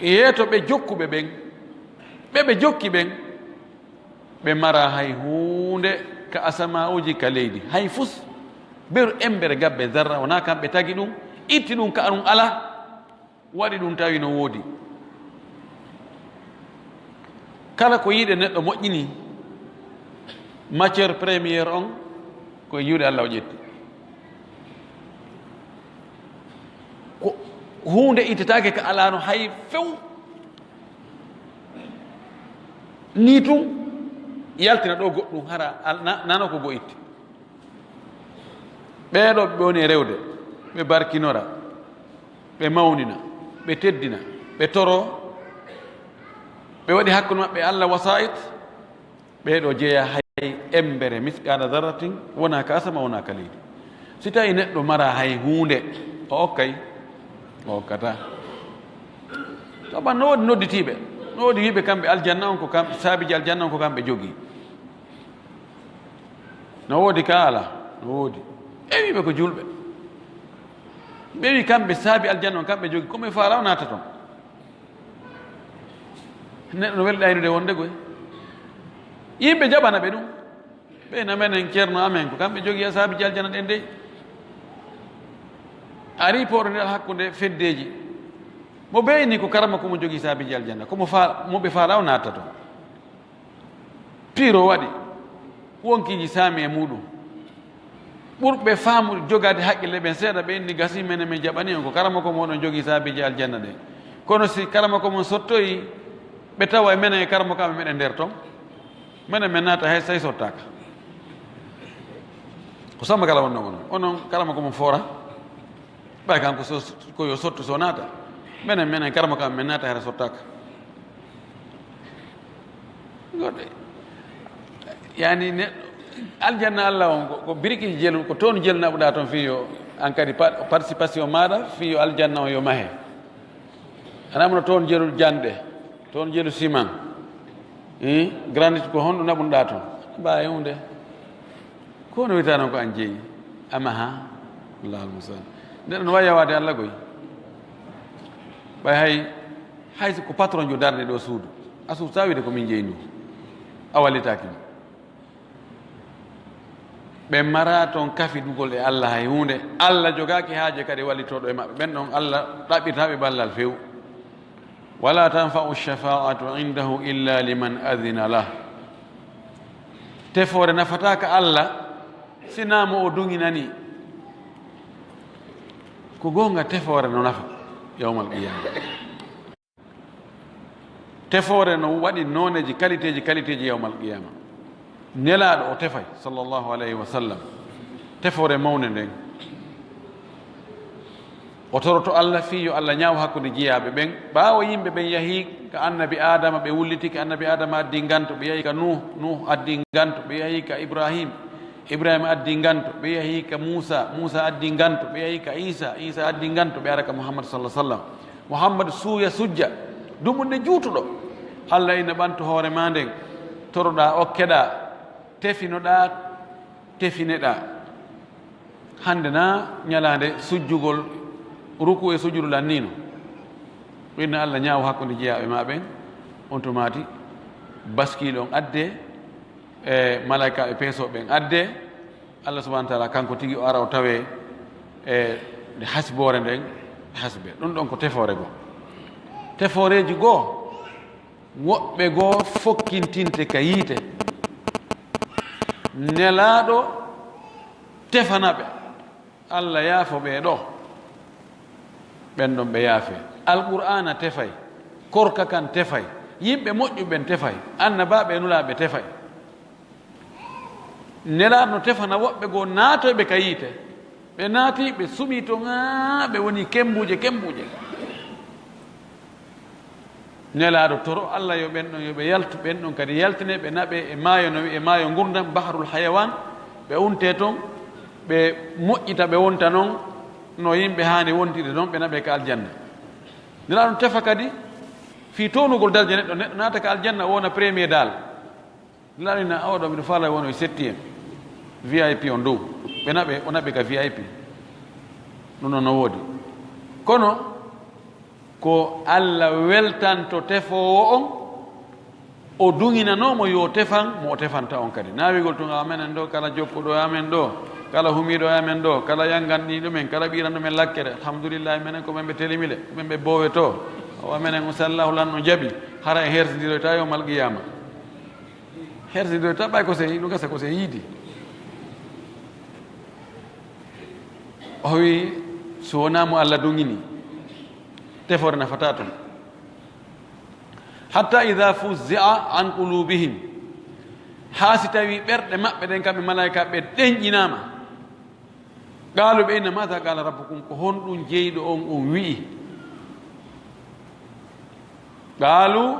Yeeto ɓe jokkuɓe ɓen, ɓe ɓe jokki ɓen, ɓe mara hay huunde ka asama'uuji, ka leydi, hay fus. Beru embere gabbe zarra, wonaa kamɓe tagi ɗum, itti ɗum ka ɗum alaa. Waɗi ɗum tawi no woodi. Kala ko yiɗe neɗɗo moƴƴini, matière première on, ko e juuɗe Allah o ƴetti. Ko huunde ittetaake ka alaano hay few. Ni tun, yaltina ɗo goɗɗum, hara al-, na-, nano ko go itti. Ɓee ɗoo ɓe woni e rewde, ɓe barkinora. ɓe mawnina, ɓe teddina, ɓe toro, ɓe waɗi hakkunde maɓɓe e Allah wasa'it, ɓee ɗoo jeyaa hay embere misqaala darratin, wonaa ka asama, wonaa ka leydi. Si tawii neɗɗo maraa hay huunde, o okkay? O okkataa. Sabu no woodi nodditiiɓe, no woodi wiiɓe kamɓe aljanna on ko kam-, saabiiji aljanna on ko kamɓe jogii. No woodi ka alaa? No woodi. Ɓe wiiɓe ko juulɓe. Ɓe wii kamɓe saabi aljanna on kamɓe jogii, ko ɓe faalaa o naata ton. Neɗɗo no weli ɗaynude wonde koy. Yimɓe jaɓana ɓe ɗum. Ɓe na menen ceerno amen ko kamɓe jogii saabiiji aljanna ɗen dey. Ari pooɗondiral hakkunde feddeeji. Mo ɓe inni ko karama ko mo jogii saabiiji aljanna, ko mo fa-, mo ɓe faalaa o naata ton. Piiro waɗi, wonkiiji saami e muuɗum. Ɓurɓe faamude, jogaade haqqille ɓen seeɗa, ɓe inni, "Gasi, menen min jaɓanii on ko karamoko mooɗon jogii saabiiji aljanna ɗen. Kono si karamoko mon sottoyi, ɓe tawa e menen e karamoko amen meɗen nder ton. Menen min naata hay so tawi sottaaka." Ko Samba Kala wonno onon. Onon karamoko mon foora. Ɓay kanko so, ko yo sottu so naata. Menen, menen karamoko amen min naata hara sottaaka. Goɗɗe. Yani neɗɗo, aljanna Allah on ko, ko biriki jelu, ko toon jelu naɓuɗaa toon fii yo, an kadi pa-, participation maaɗa fii yo aljanna on yo mahe. Ana mo toon jelu janɗe, toon jelu siman. Ih, granit ko honɗum naɓuɗaa toon? Mbaa e huunde. Ko no wiytaa noon ko an jeyi? Ama ha? Allahul musa'an. Neɗɗo no wawi yawaade Allah koy. Ɓay hay, hay so ko patron jo darde ɗo suudu. A suusa wiide ko min jeyi ndu. A wallitaaki mo. Ɓe mara toon kafidugol e Allah hay huunde. Allah jogaaki haaje kadi wallitooɗo e maɓɓe. Ɓen ɗon Allah ɗaɓɓirtaa ɓe ballal few. Wala tanfa'u shafa'atu indahu illa liman adhina lah. Tefoore nafataaka Allah sinaa mo o duŋinani. Ko goonga, tefoore no nafa yawmal qiyama. Tefoore no waɗi nooneeji, qualitéji, qualitéji yawmal qiyama. Nelaaɗo o tefay, sallallahu alayhi wa sallam, tefoore mawnde nden. O toroto Allah fii yo Allah ñaaw hakkunde jiyaaɓe ɓen. Ɓaawo yimɓe ɓen yahii ka annabi Aadama, ɓe wulliti ka annabi Aadama addi nganto, ɓe yahi ka Nuuh, Nuuh addi nganto, ɓe yahi ka Ibrahim, Ibrahima addi nganto, ɓe yahi ka Muusa, Muusa addi nganto, ɓe yahi ka Iisa, Iisa addi nganto, ɓe ara ka Muhammad sallallahu alaihi wasallam. Muhammad suuya sujja, dumunde juutuɗo. Allah ina ɓanto hoore ma nden, toroɗaa, okkeɗaa, tefinoɗaa, tefineɗaa. Hande na ñalaande sujjugol, ruku e sujudu lannino. Inna Allah ñaawo hakkunde jeyaaɓe ma ɓen, on tumaati baskiil on adde, e malaykaaɓe peesooɓe ɓen adde. Allah subhanahu wa taala kanko tigi o ara o tawe e nde hasboore nden, hasbe. Ɗum ɗon ko tefoore goo. Tefooreeji goo, woɓɓe goo fokkintinte ka yiite. Nelaaɗo tefana ɓe. Allah yaafo ɓee ɗoo. Ɓen ɗon ɓe yaafe. Alqur'aana tefay. Korka kan tefay. Yimɓe moƴƴuɓe ɓen tefay. Annabaaɓe e nulaaɓe tefay. Nelaaɗo no tefana woɓɓe goo naatoyɓe ka yiite. Ɓe naati, ɓe suɓii ton, haa ɓe woni kembuuje, kembuuje. Nelaaɗo toro Allah yo ɓen ɗon, yo ɓe yaltu, ɓen ɗon kadi yaltine, ɓe naɓe e maayo no wi'e maayo ngurndan, bahrul hayawan, ɓe unte ton, ɓe moƴƴita, ɓe wonta non no yimɓe haani wontirde non, ɓe naɓe ka aljanna. Nelaaɗo tefa kadi fii townugol darja neɗɗo, neɗɗo naata ka aljanna, o wona premier dal. Nelaaɗo ina, "Oɗo miɗo faala wono e septième V I P on dow." Ɓe naɓe, o naɓe ka V I P. Ɗum ɗon no woodi. Kono ko Allah weltanto tefoowo on, o duŋinanoo mo yo tefan mo o tefanta on kadi. Naawigol tun, "A menen ɗo, kala jokkuɗo e amen ɗo, kala humiiɗo e amen ɗo, kala yanganɗiiɗo men, kala ɓiranɗo men lakkere, alhamdulillahi, menen ko men ɓe telimile, ko men ɓe boowe to. Awa menen, o sallahu lan no jaɓi, hara en hersindiroyta yawmal qiyama." Hersindiroyta ɓay ko se, no gasa ko se yiidi. O wi, so wonaa mo Allah duŋini, tefoore nafata ton. "Hatta idha fuzzi'a an qulubihim." Haa si tawi ɓerɗe maɓɓe ɗen, kamɓe malaykaaɓe, ɗenƴinaama. Qaalu, ɓe inna, maada qaala rabbukum, ko honɗum jeyɗo on on wi'i? Qaalu,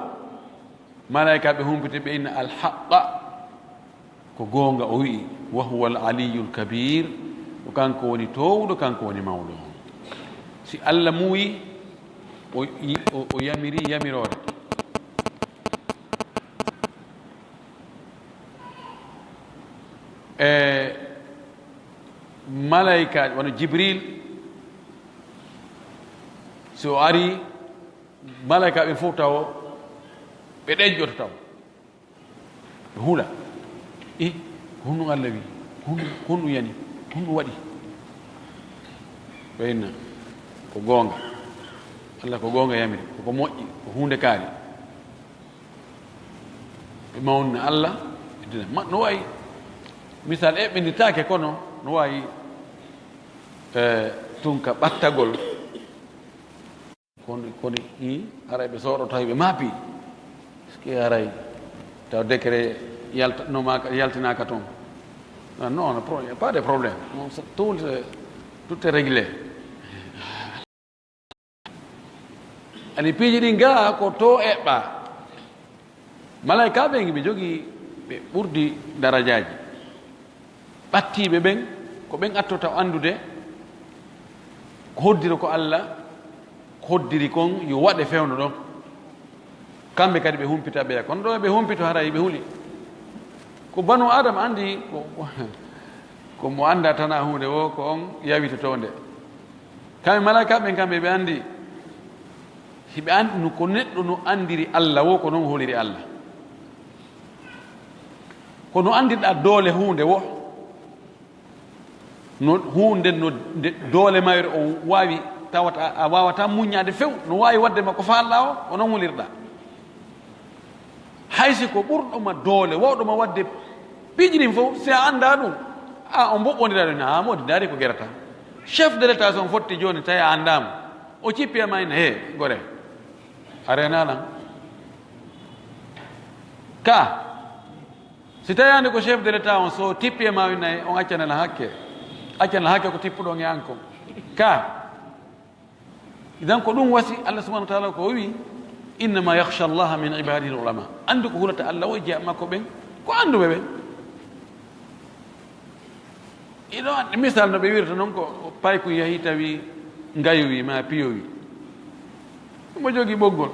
malaykaaɓe humpiti, ɓe inna, alhaqqa, ko goonga o wi'i, wa huwa al aliyyul kabiir, ko kanko woni toowɗo, kanko woni mawɗo on. Si Allah muuyi, o, o, o yamiri yamiroore. E malayka wano Jibril, si o ari, malayka ɓen fof tawo ɓe ɗeƴƴoto taw, ɓe hula. E ko honɗum Allah wi? Ko honɗum, ko honɗum yani? Ko honɗum waɗi? Ɓe inna, ko goonga. Allah ko goonga yamiri, koko moƴƴi, ko huunde kaari. Ɓe mawnina Allah, ɓe dina. Ma-, no wayi, misal eɓɓindirtaake, kono no wayi, eh, tun ka ɓattagol. Kono, kono, i, haray ɓe soɗoto, hay ɓe maapi. Est-ce que haray taw décret yalta-, no ma-, yaltinaaka toon? Ah, non, non, pro-, pas de problème. Non, c'est tout, c'est, tout est réglé. Ani piiji ɗin gaa ko to eɓɓa. Malaykaaɓe ngi ɓe jogii ɓe ɓurdi darajaaji. Ɓattiiɓe ɓen, ko ɓen attota o anndude ko hoddiri ko Allah, ko hoddiri kon yo waɗe fewndo ɗon. Kamɓe kadi ɓe humpita ɓeya. Kono ɗo ɓe humpito haray ɓe huli. Ko banu Adama anndi ko, ko, ko mo annda tana huunde wo, ko on yawitoto nde. Kamɓe malaykaaɓe ɓen, kamɓe ɓe anndi, hiɓe anndi no ko neɗɗo no anndiri Allah wo, ko non holiri Allah. Ko no anndirɗa doole huunde wo, no huunde no nde doole mayre o waawi, tawata a waawata muññaade few, no waawi waɗde ma ko faalɗa o, ko non holirɗa. Hay si ko ɓurɗo ma doole, wawɗo ma waɗde piiji ɗin fof, si a anndaa ɗum, a, on mboɓɓondira ɗum, a, mo daari ko gerata. Chef de l'État, so on fotti jooni, tawi a anndaama, o cippi e ma ina, he, gore, a reenaa lan. Ka, si tawi hannde ko chef de l'État on, so tippi e ma ina, on accanaa lan hakke. Accanaa lan hakke ko tippuɗon e an kon. Ka, Idan ko ɗum wasi Allah subhanahu wa taala ko o wi, innama yakhsha Allaha min ibadihi al-ulama. Anndu ko hulata Allah o e jeyaɓe makko ɓen, ko annduɓe ɓen. Iɗo anndi misal no ɓe wirta noon, ko paykun yahi tawi ngayowi ma piyowi. Mo jogii ɓoggol.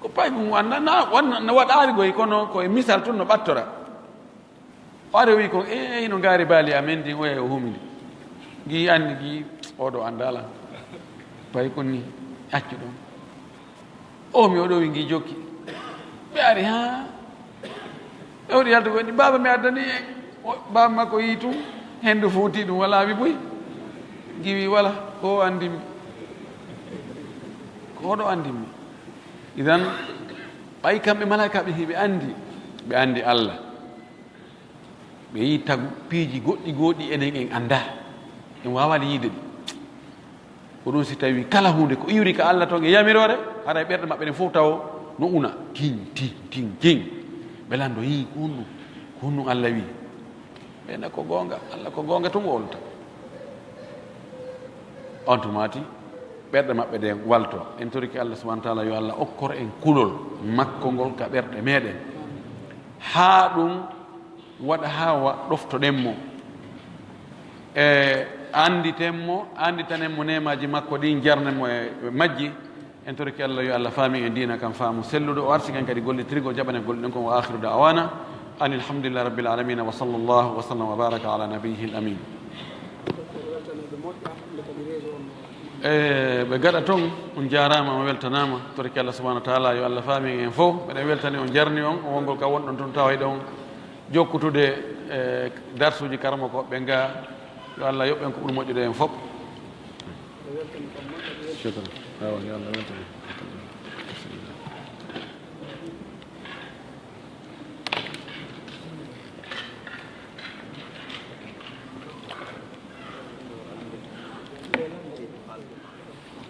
Ko paykun wannda, na, wanna, na waɗaali goy, kono ko e misal tun no ɓattora. O ari o wi kon, "Eh, hino ngaari baali amen ndin, oya o humini." Ngi anndi, ngi oɗo anndaala. Paykun ni, accu ɗon. O mi oɗo wi ngi jokki. Ɓe ari, ha. Ɓe hoɗi yaltugo ni, "Baaba, mi addani en." O, baaba makko yi tun, hendu fuuti ɗum, wala wi buy. Ngi wi, "Wala, ko o anndi mi. Ko oɗo anndi mi." Idan, ɓay kamɓe malaykaaɓe hiɓe anndi, ɓe anndi Allah. Ɓe yii tagu piiji goɗɗi gooɗi enen en anndaa, en waawaali yiide ɗi. Ko ɗum si tawi kala huunde ko iwri ka Allah toon e yamiroore, haray ɓerɗe maɓɓe ɗen fof tawo no una, tin, tin, tin, tin. Ɓe lanndo, "Hii, ko honɗum, ko honɗum Allah wi?" Ɓe na ko goonga, Allah ko goonga tun wolta. On tumaati, ɓerɗe maɓɓe ɗen walto. En torike Allah subhanahu wa taala yo Allah okkor en kulol makko ngol ka ɓerɗe meɗen. Haa ɗum waɗa haa wa ɗoftoɗen mo, e annditen mo, annditanen mo neemaaji makko ɗin, jarnen mo e majji. En torike Allah yo Allah faamin en diina kan faamu selluɗo, o arsiken kadi gollitirgol, jaɓanen golle ɗen kon. Wa akhiru da'wana anil hamdulillahi rabbil alamin, wa sallallahu wa sallam wa baraka ala nabiyyihil amin. E ɓe gaɗa toon, on jaaraama, on weltanaama. Torike Allah subhanahu wa taala yo Allah faamin en fof. Mbeɗen weltani on, jarni on, o wongol ka wonɗon toon, tawa hiɗon jokkutude e darsuuji karamoko ɓe nga. Yo Allah yoɓ en ko ɓuri moƴƴude en fof. Shukran. Awa, yo Allah weltane.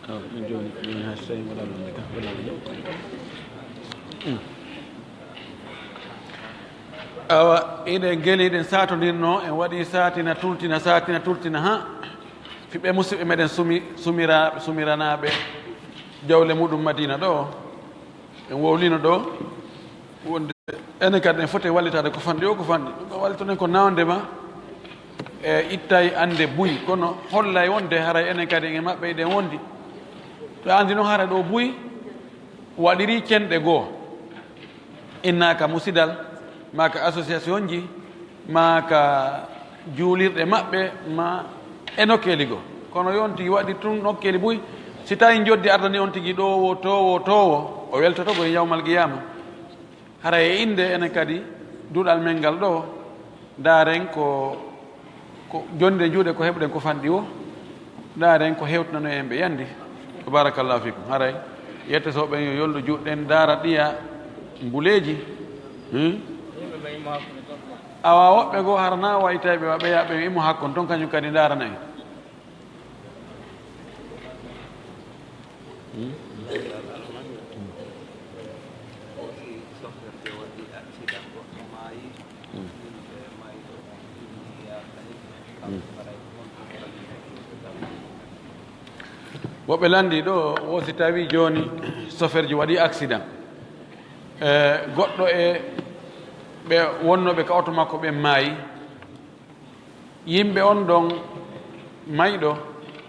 Awa, ɗum jooni, jooni hay so tawi mbaɗa ɗum de ka, mbaɗa ɗum de. Mm. Awa, eɗen geli, eɗen saatondirno, en waɗi saatina, tultina, saatina, tultina, ha. Fi ɓe musidɓe meɗen sumi-, sumira-, sumiranaaɓe jawle muɗum Madina ɗo, en wowlino ɗo, wonde enen kadi en foti wallitaade ko fanɗi o, ko fanɗi. Ɗum ɗo wallitoɗen ko nawde ma e ittay annde buy, kono hollay wonde haray enen kadi e maɓɓe eɗen wondi. To anndi noon hara ɗo buy, waɗiri cenɗe goo, inna ka musidal, maa ka association ji, maa ka juulirɗe maɓɓe, maa e nokkeeli goo. Kono yo on tigi waɗi tun nokkeeli buy, si tawi njoddi ardani on tigi ɗo wo, to wo, to wo, o weltoto ko e yawmal qiyama. Hara e innde enen kadi duɗal men ngal ɗo, ndaaren ko, ko jonde juuɗe ko heɓuɗen ko fanɗi o, ndaaren ko hewtinano en ɓe yandi. Ko barakallahu fikum. Haray yette so ɓen yo yolndo juuɗe ɗen ndaara ɗiya mbuleeji. Hmm? Awa woɓɓe goo hara na waytay ɓe wa ɓeya ɓe immo hakkon ton kañum kadi ndaarana en. Hmm? Woɓɓe lanndii ɗo, wo si tawii jooni soferjo waɗii accident, e goɗɗo e ɓe wonnooɓe ka oto makko ɓen maayi, yimɓe on ɗon mayɗo,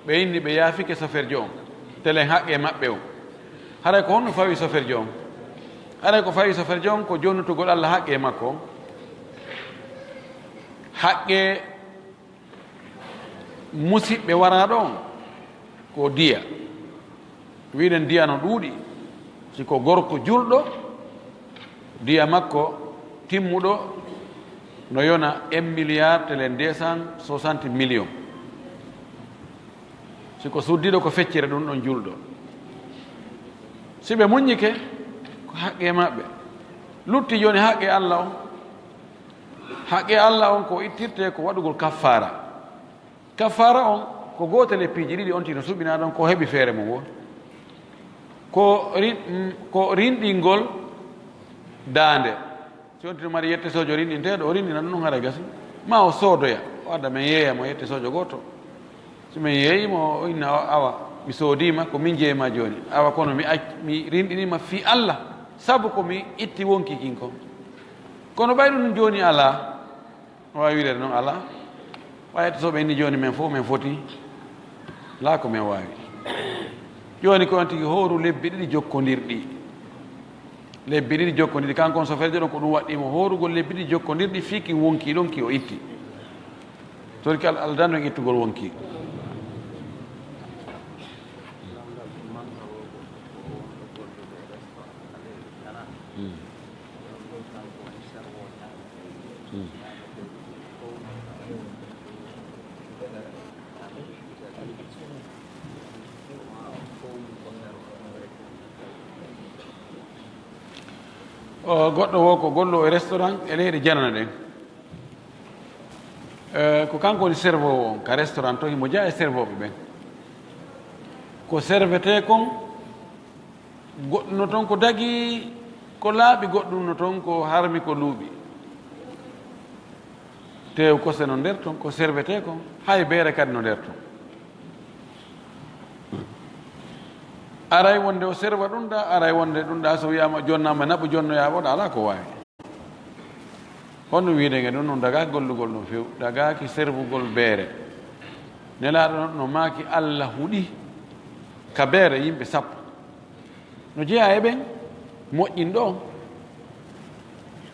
ɓe inni ɓe yaafike soferjo on, telen haqqe maɓɓe on. Haray ko honno fawi soferjo on? Haray ko fawi soferjo on ko jonnutugol Alla haqqe makko on. Haqqe musiɓɓe waraaɗo on ko diya. Wiɗen diya no ɗuuɗi. Si ko gorko julɗo, diya makko timmuɗo no yona un milliard telen deux cent soixante millions. Si ko suddiɗo ko feccere ɗum ɗon julɗo. Si ɓe muññike, ko haqqe maɓɓe. Lutti jooni haqqe Alla on. Haqqe Alla on ko ittirte ko waɗugol kaffaara. Kaffaara on ko gootel e piiji ɗiɗi on tigi no suɓinaa ɗon ko heɓi feere mum woo. Ko rin-, mm, ko rinɗingol daande. Si on tigi no mari yette soojo rinɗinteeɗo, o rinɗina ɗum ɗon hara gasi. Ma o soodoya, o adda men yeeya mo yette soojo gooto. Si men yeeyi mo, o inna o, awa, mi soodii ma, ko min jeyi ma jooni. Awa kono mi ac-, mi rinɗinii ma fii Alla, sabu ko mi itti wonki kin kon. Kono ɓay ɗum jooni alaa, o waawi wiideede noon alaa. Ɓay so ɓe inni jooni men fof men foti, alaa ko men waawi. Jooni ko on tigi hooru lebbi ɗiɗi jokkondirɗi. Lebbi ɗiɗi jokkondirɗi, kanko on soferjo ɗon ko ɗum waɗɗii mo hoorugol lebbi ɗiɗi jokkondirɗi fii ki wonkii ɗon ki o itti. Torki Al-, Alla danno en ittugol wonkii. Hmm. Hmm. O, goɗɗo wo ko gollo e restaurant e leyɗe janana ɗen. Eh, ko kanko woni servoowo on ka restaurant to, himo jeyaa e servooɓe ɓen. Ko servetee kon, goɗɗum no ton ko dagii, ko laaɓi, goɗɗum no ton ko harmi, ko luuɓi. Teew kose no nder ton, ko servetee kon, hay beere kadi no nder ton. Aray wonde o serva ɗum ɗa, aray wonde ɗum ɗa so wiyaama jonnaama naɓu jonnoyaa o ɗa, alaa ko waawi. Honno wiide nge ɗum, ɗum dagaaki gollugol ɗum few, dagaaki servugol beere. Nelaaɗo no maaki Alla huɗi ka beere yimɓe sappo. No jeyaa e ɓen moƴƴinɗo on,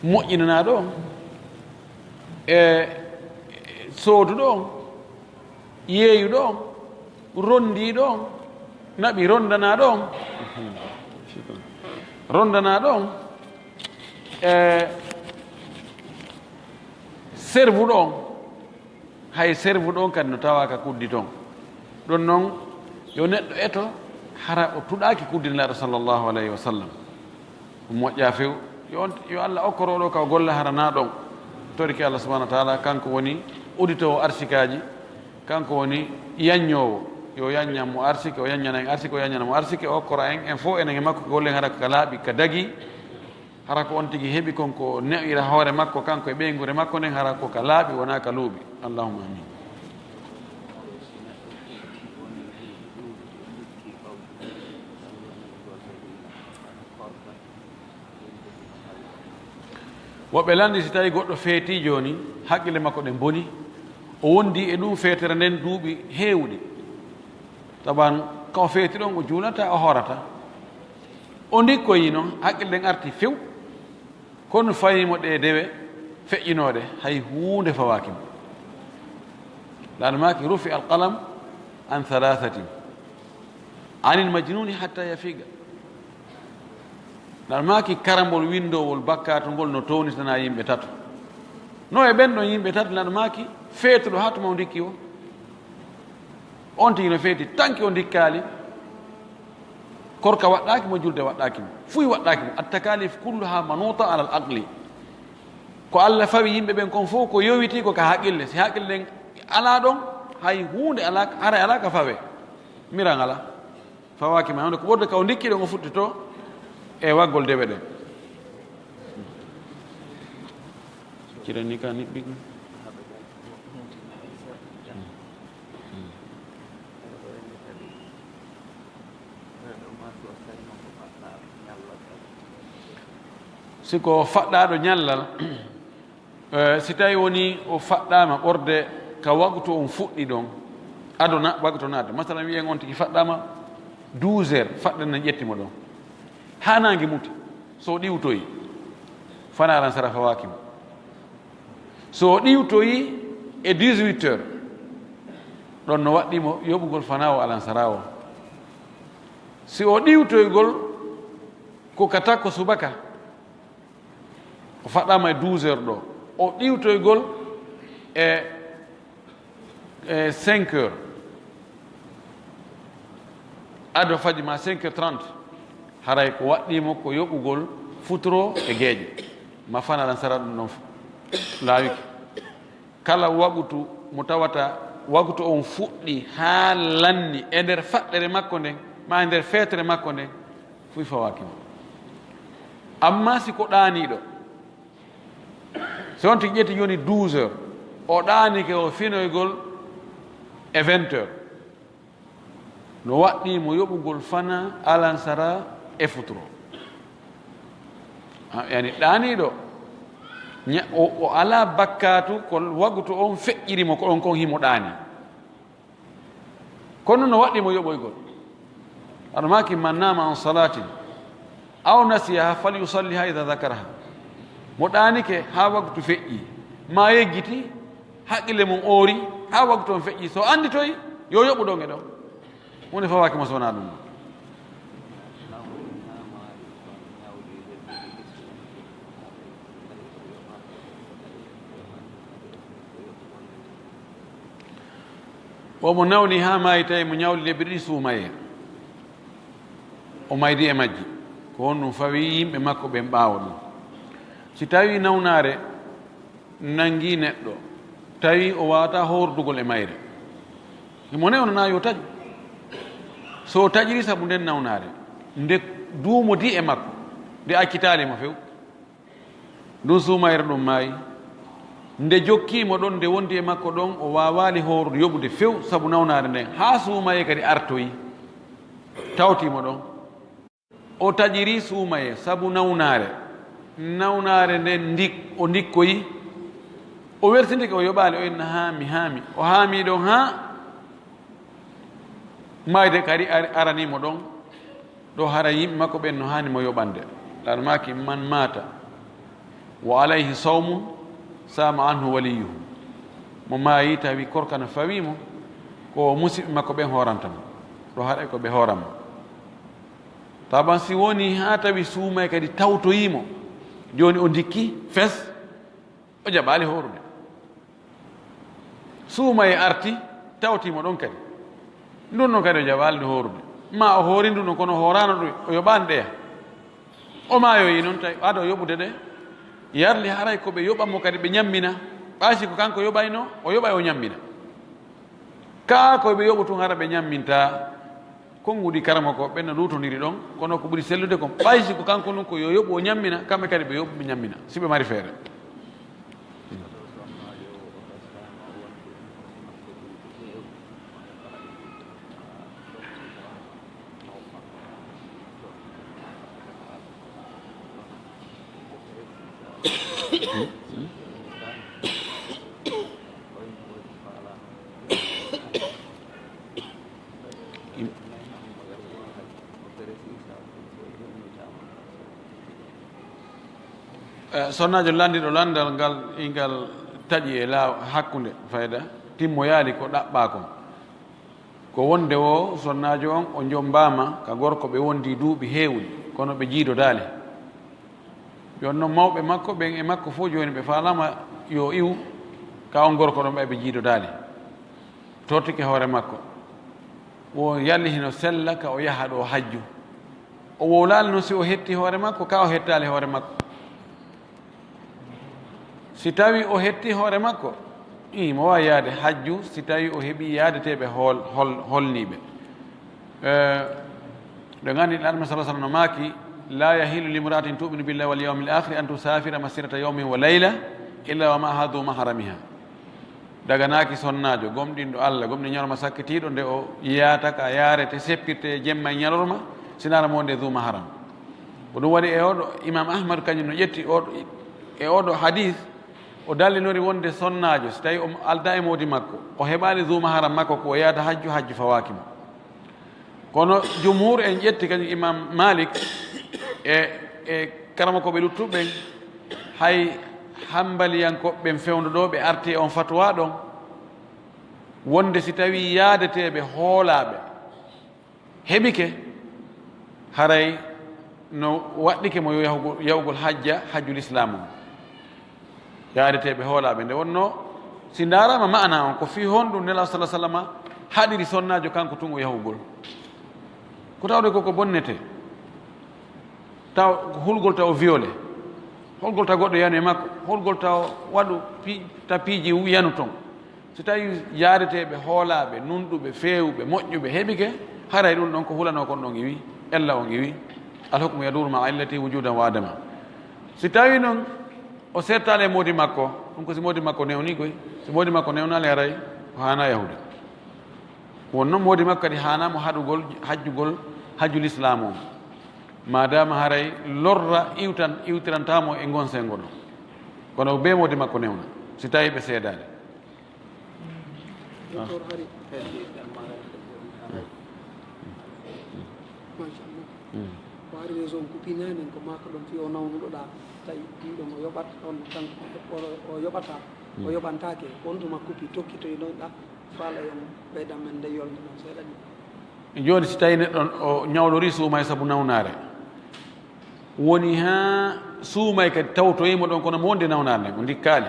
moƴƴinanaaɗo on, e sooduɗo on, yeeyuɗo on, ronndiiɗo on, naɓi rondanaaɗo on, rondanaaɗo on, e servuɗo on, hay servuɗo on kadi no tawaa ka kuddi ton. Ɗum noon, yo neɗɗo eto hara o tuɗaaki kuddi Nelaaɗo sallallahu alayhi wa sallam. Ɗum moƴƴaa few. Yo on, yo Alla okkor oɗo ka o golla hara na ɗon. Torike Alla subhanahu wa taala, kanko woni uditoowo arsikaaji, kanko woni yaññoowo. Yo yaññan mo arsike, o yaññana en arsike, o yaññana mo arsike, o okkora en, en fof enen e makko ko gollen hara ko ka laaɓi, ka dagii. Hara ko on tigi heɓi kon ko ne'ira hoore makko, kanko e ɓeynguure makko nden, hara ko ka laaɓi, wonaa ka luuɓi. Allahumma amin. Woɓɓe lanndi, si tawii goɗɗo feetii jooni, haqqille makko ɗen mboni, o wondi e ɗum feetere nden duuɓi heewuɗi. Taban, ka o feeti ɗon, o juulata, o horata. O ndikkoyi non, haqqille ɗen arti few. Kono fawii mo ɗee dewe feƴƴinooɗe, hay huunde fawaaki mo. Laana maaki, rufi al qalam an thalathatin, anil majnuni hatta yafiga. Laana maaki, karambol winndowol bakkaatu ngol no townitana yimɓe tato. No e ɓen ɗon yimɓe tato, laana maaki, feetuɗo haa tuma o ndikki o. On tigi no feeti, tanki o ndikkaali. Korka waɗɗaaki mo, julde waɗɗaaki mo, fuy waɗɗaaki mo. At takalif kulluha manuta ala al aqli. Ko Allah fawi yimɓe ɓen kon fof ko yowiti ko ka haqqille. Si haqqille ɗen alaa ɗon, hay huunde alaa, haray alaa ka fawe. Miran alaa. Fawaaki ma, hande ko ɓurde ka o ndikki ɗon, o fuɗɗito e waggol dewe ɗen. Cirani ka niɓɓi. Si ko faɗɗaaɗo ñallal, eh, si tawi woni o faɗɗaama ɓorde ka waktu on fuɗɗi ɗon, adona waktu naata. Masalan, wiyen on tigi faɗɗaama douze heures, faɗɗere na ƴetti mo ɗon. Haa naange muti, so o ɗiwtoyi, fanaa alan sara fawaaki mo. So o ɗiwtoyi e dix-huit heures, ɗon no waɗɗii mo yoɓugol fanaa o alan sara o. Si o ɗiwtoygol ko ka takko subaka, o faɗɗaama e douze heures ɗo, o ɗiwtoygol e, e cinq heures, ado faji ma cinq heures trente, haray ko waɗɗii mo ko yoɓugol futuro e geeƴe, ma fanaa alan sara ɗum ɗon laawike. Kala wagutu mo tawata wagutu on fuɗɗi haa lanni e nder faɗɗere makko nden, ma e nder feetere makko nden, fuy fawaaki mo. Amma si ko ɗaaniiɗo, si on tigi ƴetti jooni douze heures, o ɗaanike o finoygol e vingt heures, no waɗɗii mo yoɓugol fanaa alan sara e futuro. A, yani ɗaaniiɗo, ña-, o, o alaa bakkaatu ko wagutu on feƴƴiri mo ko ɗon kon himo ɗaani. Kono no waɗɗii mo yoɓoygol. Aɗa maaki, "Man nama an salatin aw nasiyaha falyusalliha idha dhakaraha." Mo ɗaanike haa waktu feƴƴi, ma yejjiti, haqqille mum oori, haa waktu on feƴƴi, so annditoyi, yo yoɓu ɗon e ɗon. Huunde fawaaki mo so wonaa ɗum ɗon. O mo nawni haa maayi, tawi mo ñawli lebbi ɗiɗi suumayee. O maydi e majji. Ko honɗum fawi yimɓe makko ɓen ɓaawo ɗum? Si tawii nawnaare nanngi neɗɗo, tawi o waawataa hoordugol e mayre, himo newnanaa yo taƴu. So o taƴiri sabu nden nawnaare, nde duumodii e makko, nde accitaali mo few, ndun suumayre ɗum maayi. Nde jokkii mo ɗon, nde wondi e makko ɗon, o waawaali hoorude yoɓude few sabu nawnaare nden, haa suumayee kadi artoyi, tawtii mo ɗon. O taƴirii suumayee sabu nawnaare. Nawnaare nden ndik-, o ndikkoyi. O weltindike, o yoɓaali, o inna, "Haami, haami." O haami ɗon haa maayde kadi ar-, aranii mo ɗon. Ɗo hara yimɓe makko ɓen no haani mo yoɓande. Laana maaki, "Man maata wa alayhi sawmun sama anhu waliyuhu." Mo maayi tawi korka no fawii mo, ko musiɓɓe makko ɓen hooranta mo. Ɗo haray ko ɓe hooran mo. Taban si woni haa tawi suumayee kadi tawtoyii mo, jooni o ndikki fes, o jaɓaali hoorude. Suumayee arti, tawtii mo ɗon kadi. Ndun non kadi o jaɓaali ndu hoorude. Ma o hoori ndun non, kono o hooraano ɗum, o yoɓaani ɗeya. O maayoyi non, tawi ado yoɓude ɗe, yarli haray ko ɓe yoɓan mo kadi ɓe ñammina. Ɓay si ko kanko yoɓayno, o yoɓay o ñammina. Kaa ko ɓe yoɓu tun hara ɓe ñammintaa. Konguɗi karamoko ɓen no luutondiri ɗon, kono ko ɓuri sellude kon, ɓay si ko kanko nun ko yo yoɓu o ñammina, kamɓe kadi ɓe yoɓu ɓe ñammina, si ɓe mari feere. Eh, sonnaajo lanndiiɗo lanndal ngal, ingal taƴi e laaw hakkunde fayda, timmoyaali ko ɗaɓɓaa kon. Ko wonde woo sonnaajo on o jommbaama ka gorko ɓe wondi duuɓi heewuɗi, kono ɓe jiidodaali. Jooni non mawɓe makko ɓen e makko fof jooni ɓe faalaama yo iw ka on gorko ɗon, ɓay ɓe jiidodaali. Tortike hoore makko. Wo yalli hino sella ka o yaha ɗo hajju. O wowlaali non si o hetti hoore makko, ka o hettaali hoore makko. Si tawi o hetti hoore makko, ii, mo waawi yaade hajju si tawi o heɓi yaadeteeɓe hol-, hol-, holniiɓe. Eh, ɓe nganndi Nulaaɗo sallallahu alaihi wasallam no maaki, "La yahillu limra'atin tu'minu billahi wal yawmil akhiri an tusafira masirata yawmin wa layla illa wa ma'aha dhu mahramiha." Daganaaki sonnaajo gomɗinɗo Allah, gomɗi ñalorma sakkitiiɗo, nde o yaata ka yaarete, seppirte e jemma e ñalorma, sinaara mo wonde dhu mahram. Ko ɗum waɗi e oɗo Imam Ahmad, kañum no ƴetti oɗo, e oɗo hadis, o dallinori wonde sonnaajo, si tawi o aldaa e moodi makko, o heɓaali dhu mahram makko, ko o yaata hajju, hajju fawaaki mo. Kono jumhur en ƴetti kañum Imam Malik e, e karamokooɓe luttuɓe ɓen, hay hambaliyankooɓe ɓen fewndo ɗo, ɓe arti e on fatwa ɗon, wonde si tawi yaadeteeɓe hoolaaɓe heɓike, haray no waɗɗike mo yo yahugol, yahugol hajja, hajjul islaam on. Yaareteeɓe hoolaaɓe nde wonnoo, si ndaaraama maana on, ko fii honɗum Nelaaɗo sallallahu alaihi wasallam haɗiri sonnaajo kanko tun o yahugol? Ko tawde koko bonnete, taw ko hulgol taw o violé, holgol taw goɗɗo yanu e makko, holgol taw waɗu pi-, tapiiji yanu ton. Si tawi yaareteeɓe hoolaaɓe, nunɗuɓe, feewuɓe, moƴƴuɓe heɓike, haray ɗum ɗon ko hulanoo kon ɗon iwi, ella on iwi. Al hukmu yaduru ma'a illati wujudan wa adama. Si tawi noon o sertaali e moodi makko, ɗum ko si moodi makko newni koy. Si moodi makko newnaali, haray o haanaa yahude. Won noon moodi makko kadi haanaa mo haɗugol, hajjugol, hajju lislaamu on. Maadaama haray lorra iwtan, iwtirantaa mo e ngon senngo ɗon. Kono bee moodi makko newna, si tawi ɓe seedaali. Docteur Hari. Machallah. Ko hari réseau on kupi naanen ko maaka ɗon fii o nawnuɗo ɗa, tawi ɗin ɗon o yoɓat on kanko o, o yoɓata, o yoɓantaake. On tuma kupi tokkitoy noon ɗa, faala yon ɓeydan men nde yolnde ɗon seeɗa ɗin. Jooni si tawi neɗɗo on o ñawlori suumay sabu nawnaare, woni haa suumay kadi tawtoyi mo ɗon kono mo wonde nawnaare nden o ndikkaali.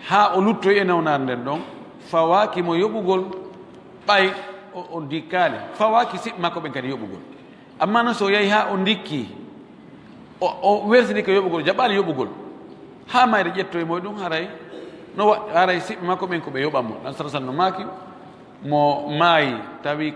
Haa o luttoyi e nawnaare nden ɗon, fawaaki mo yoɓugol, ɓay o, o ndikkaali, fawaaki siɓɓe makko ɓen kadi yoɓugol. Amma non so o yahi haa o ndikki, o, o welsinike yoɓugol, jaɓaali yoɓugol, haa mayre ƴettoyi mo e ɗum, haray no wa-, haray siɓɓe makko ɓen ko ɓe yoɓan mo. Ɗan sara san no maaki, mo maayi tawi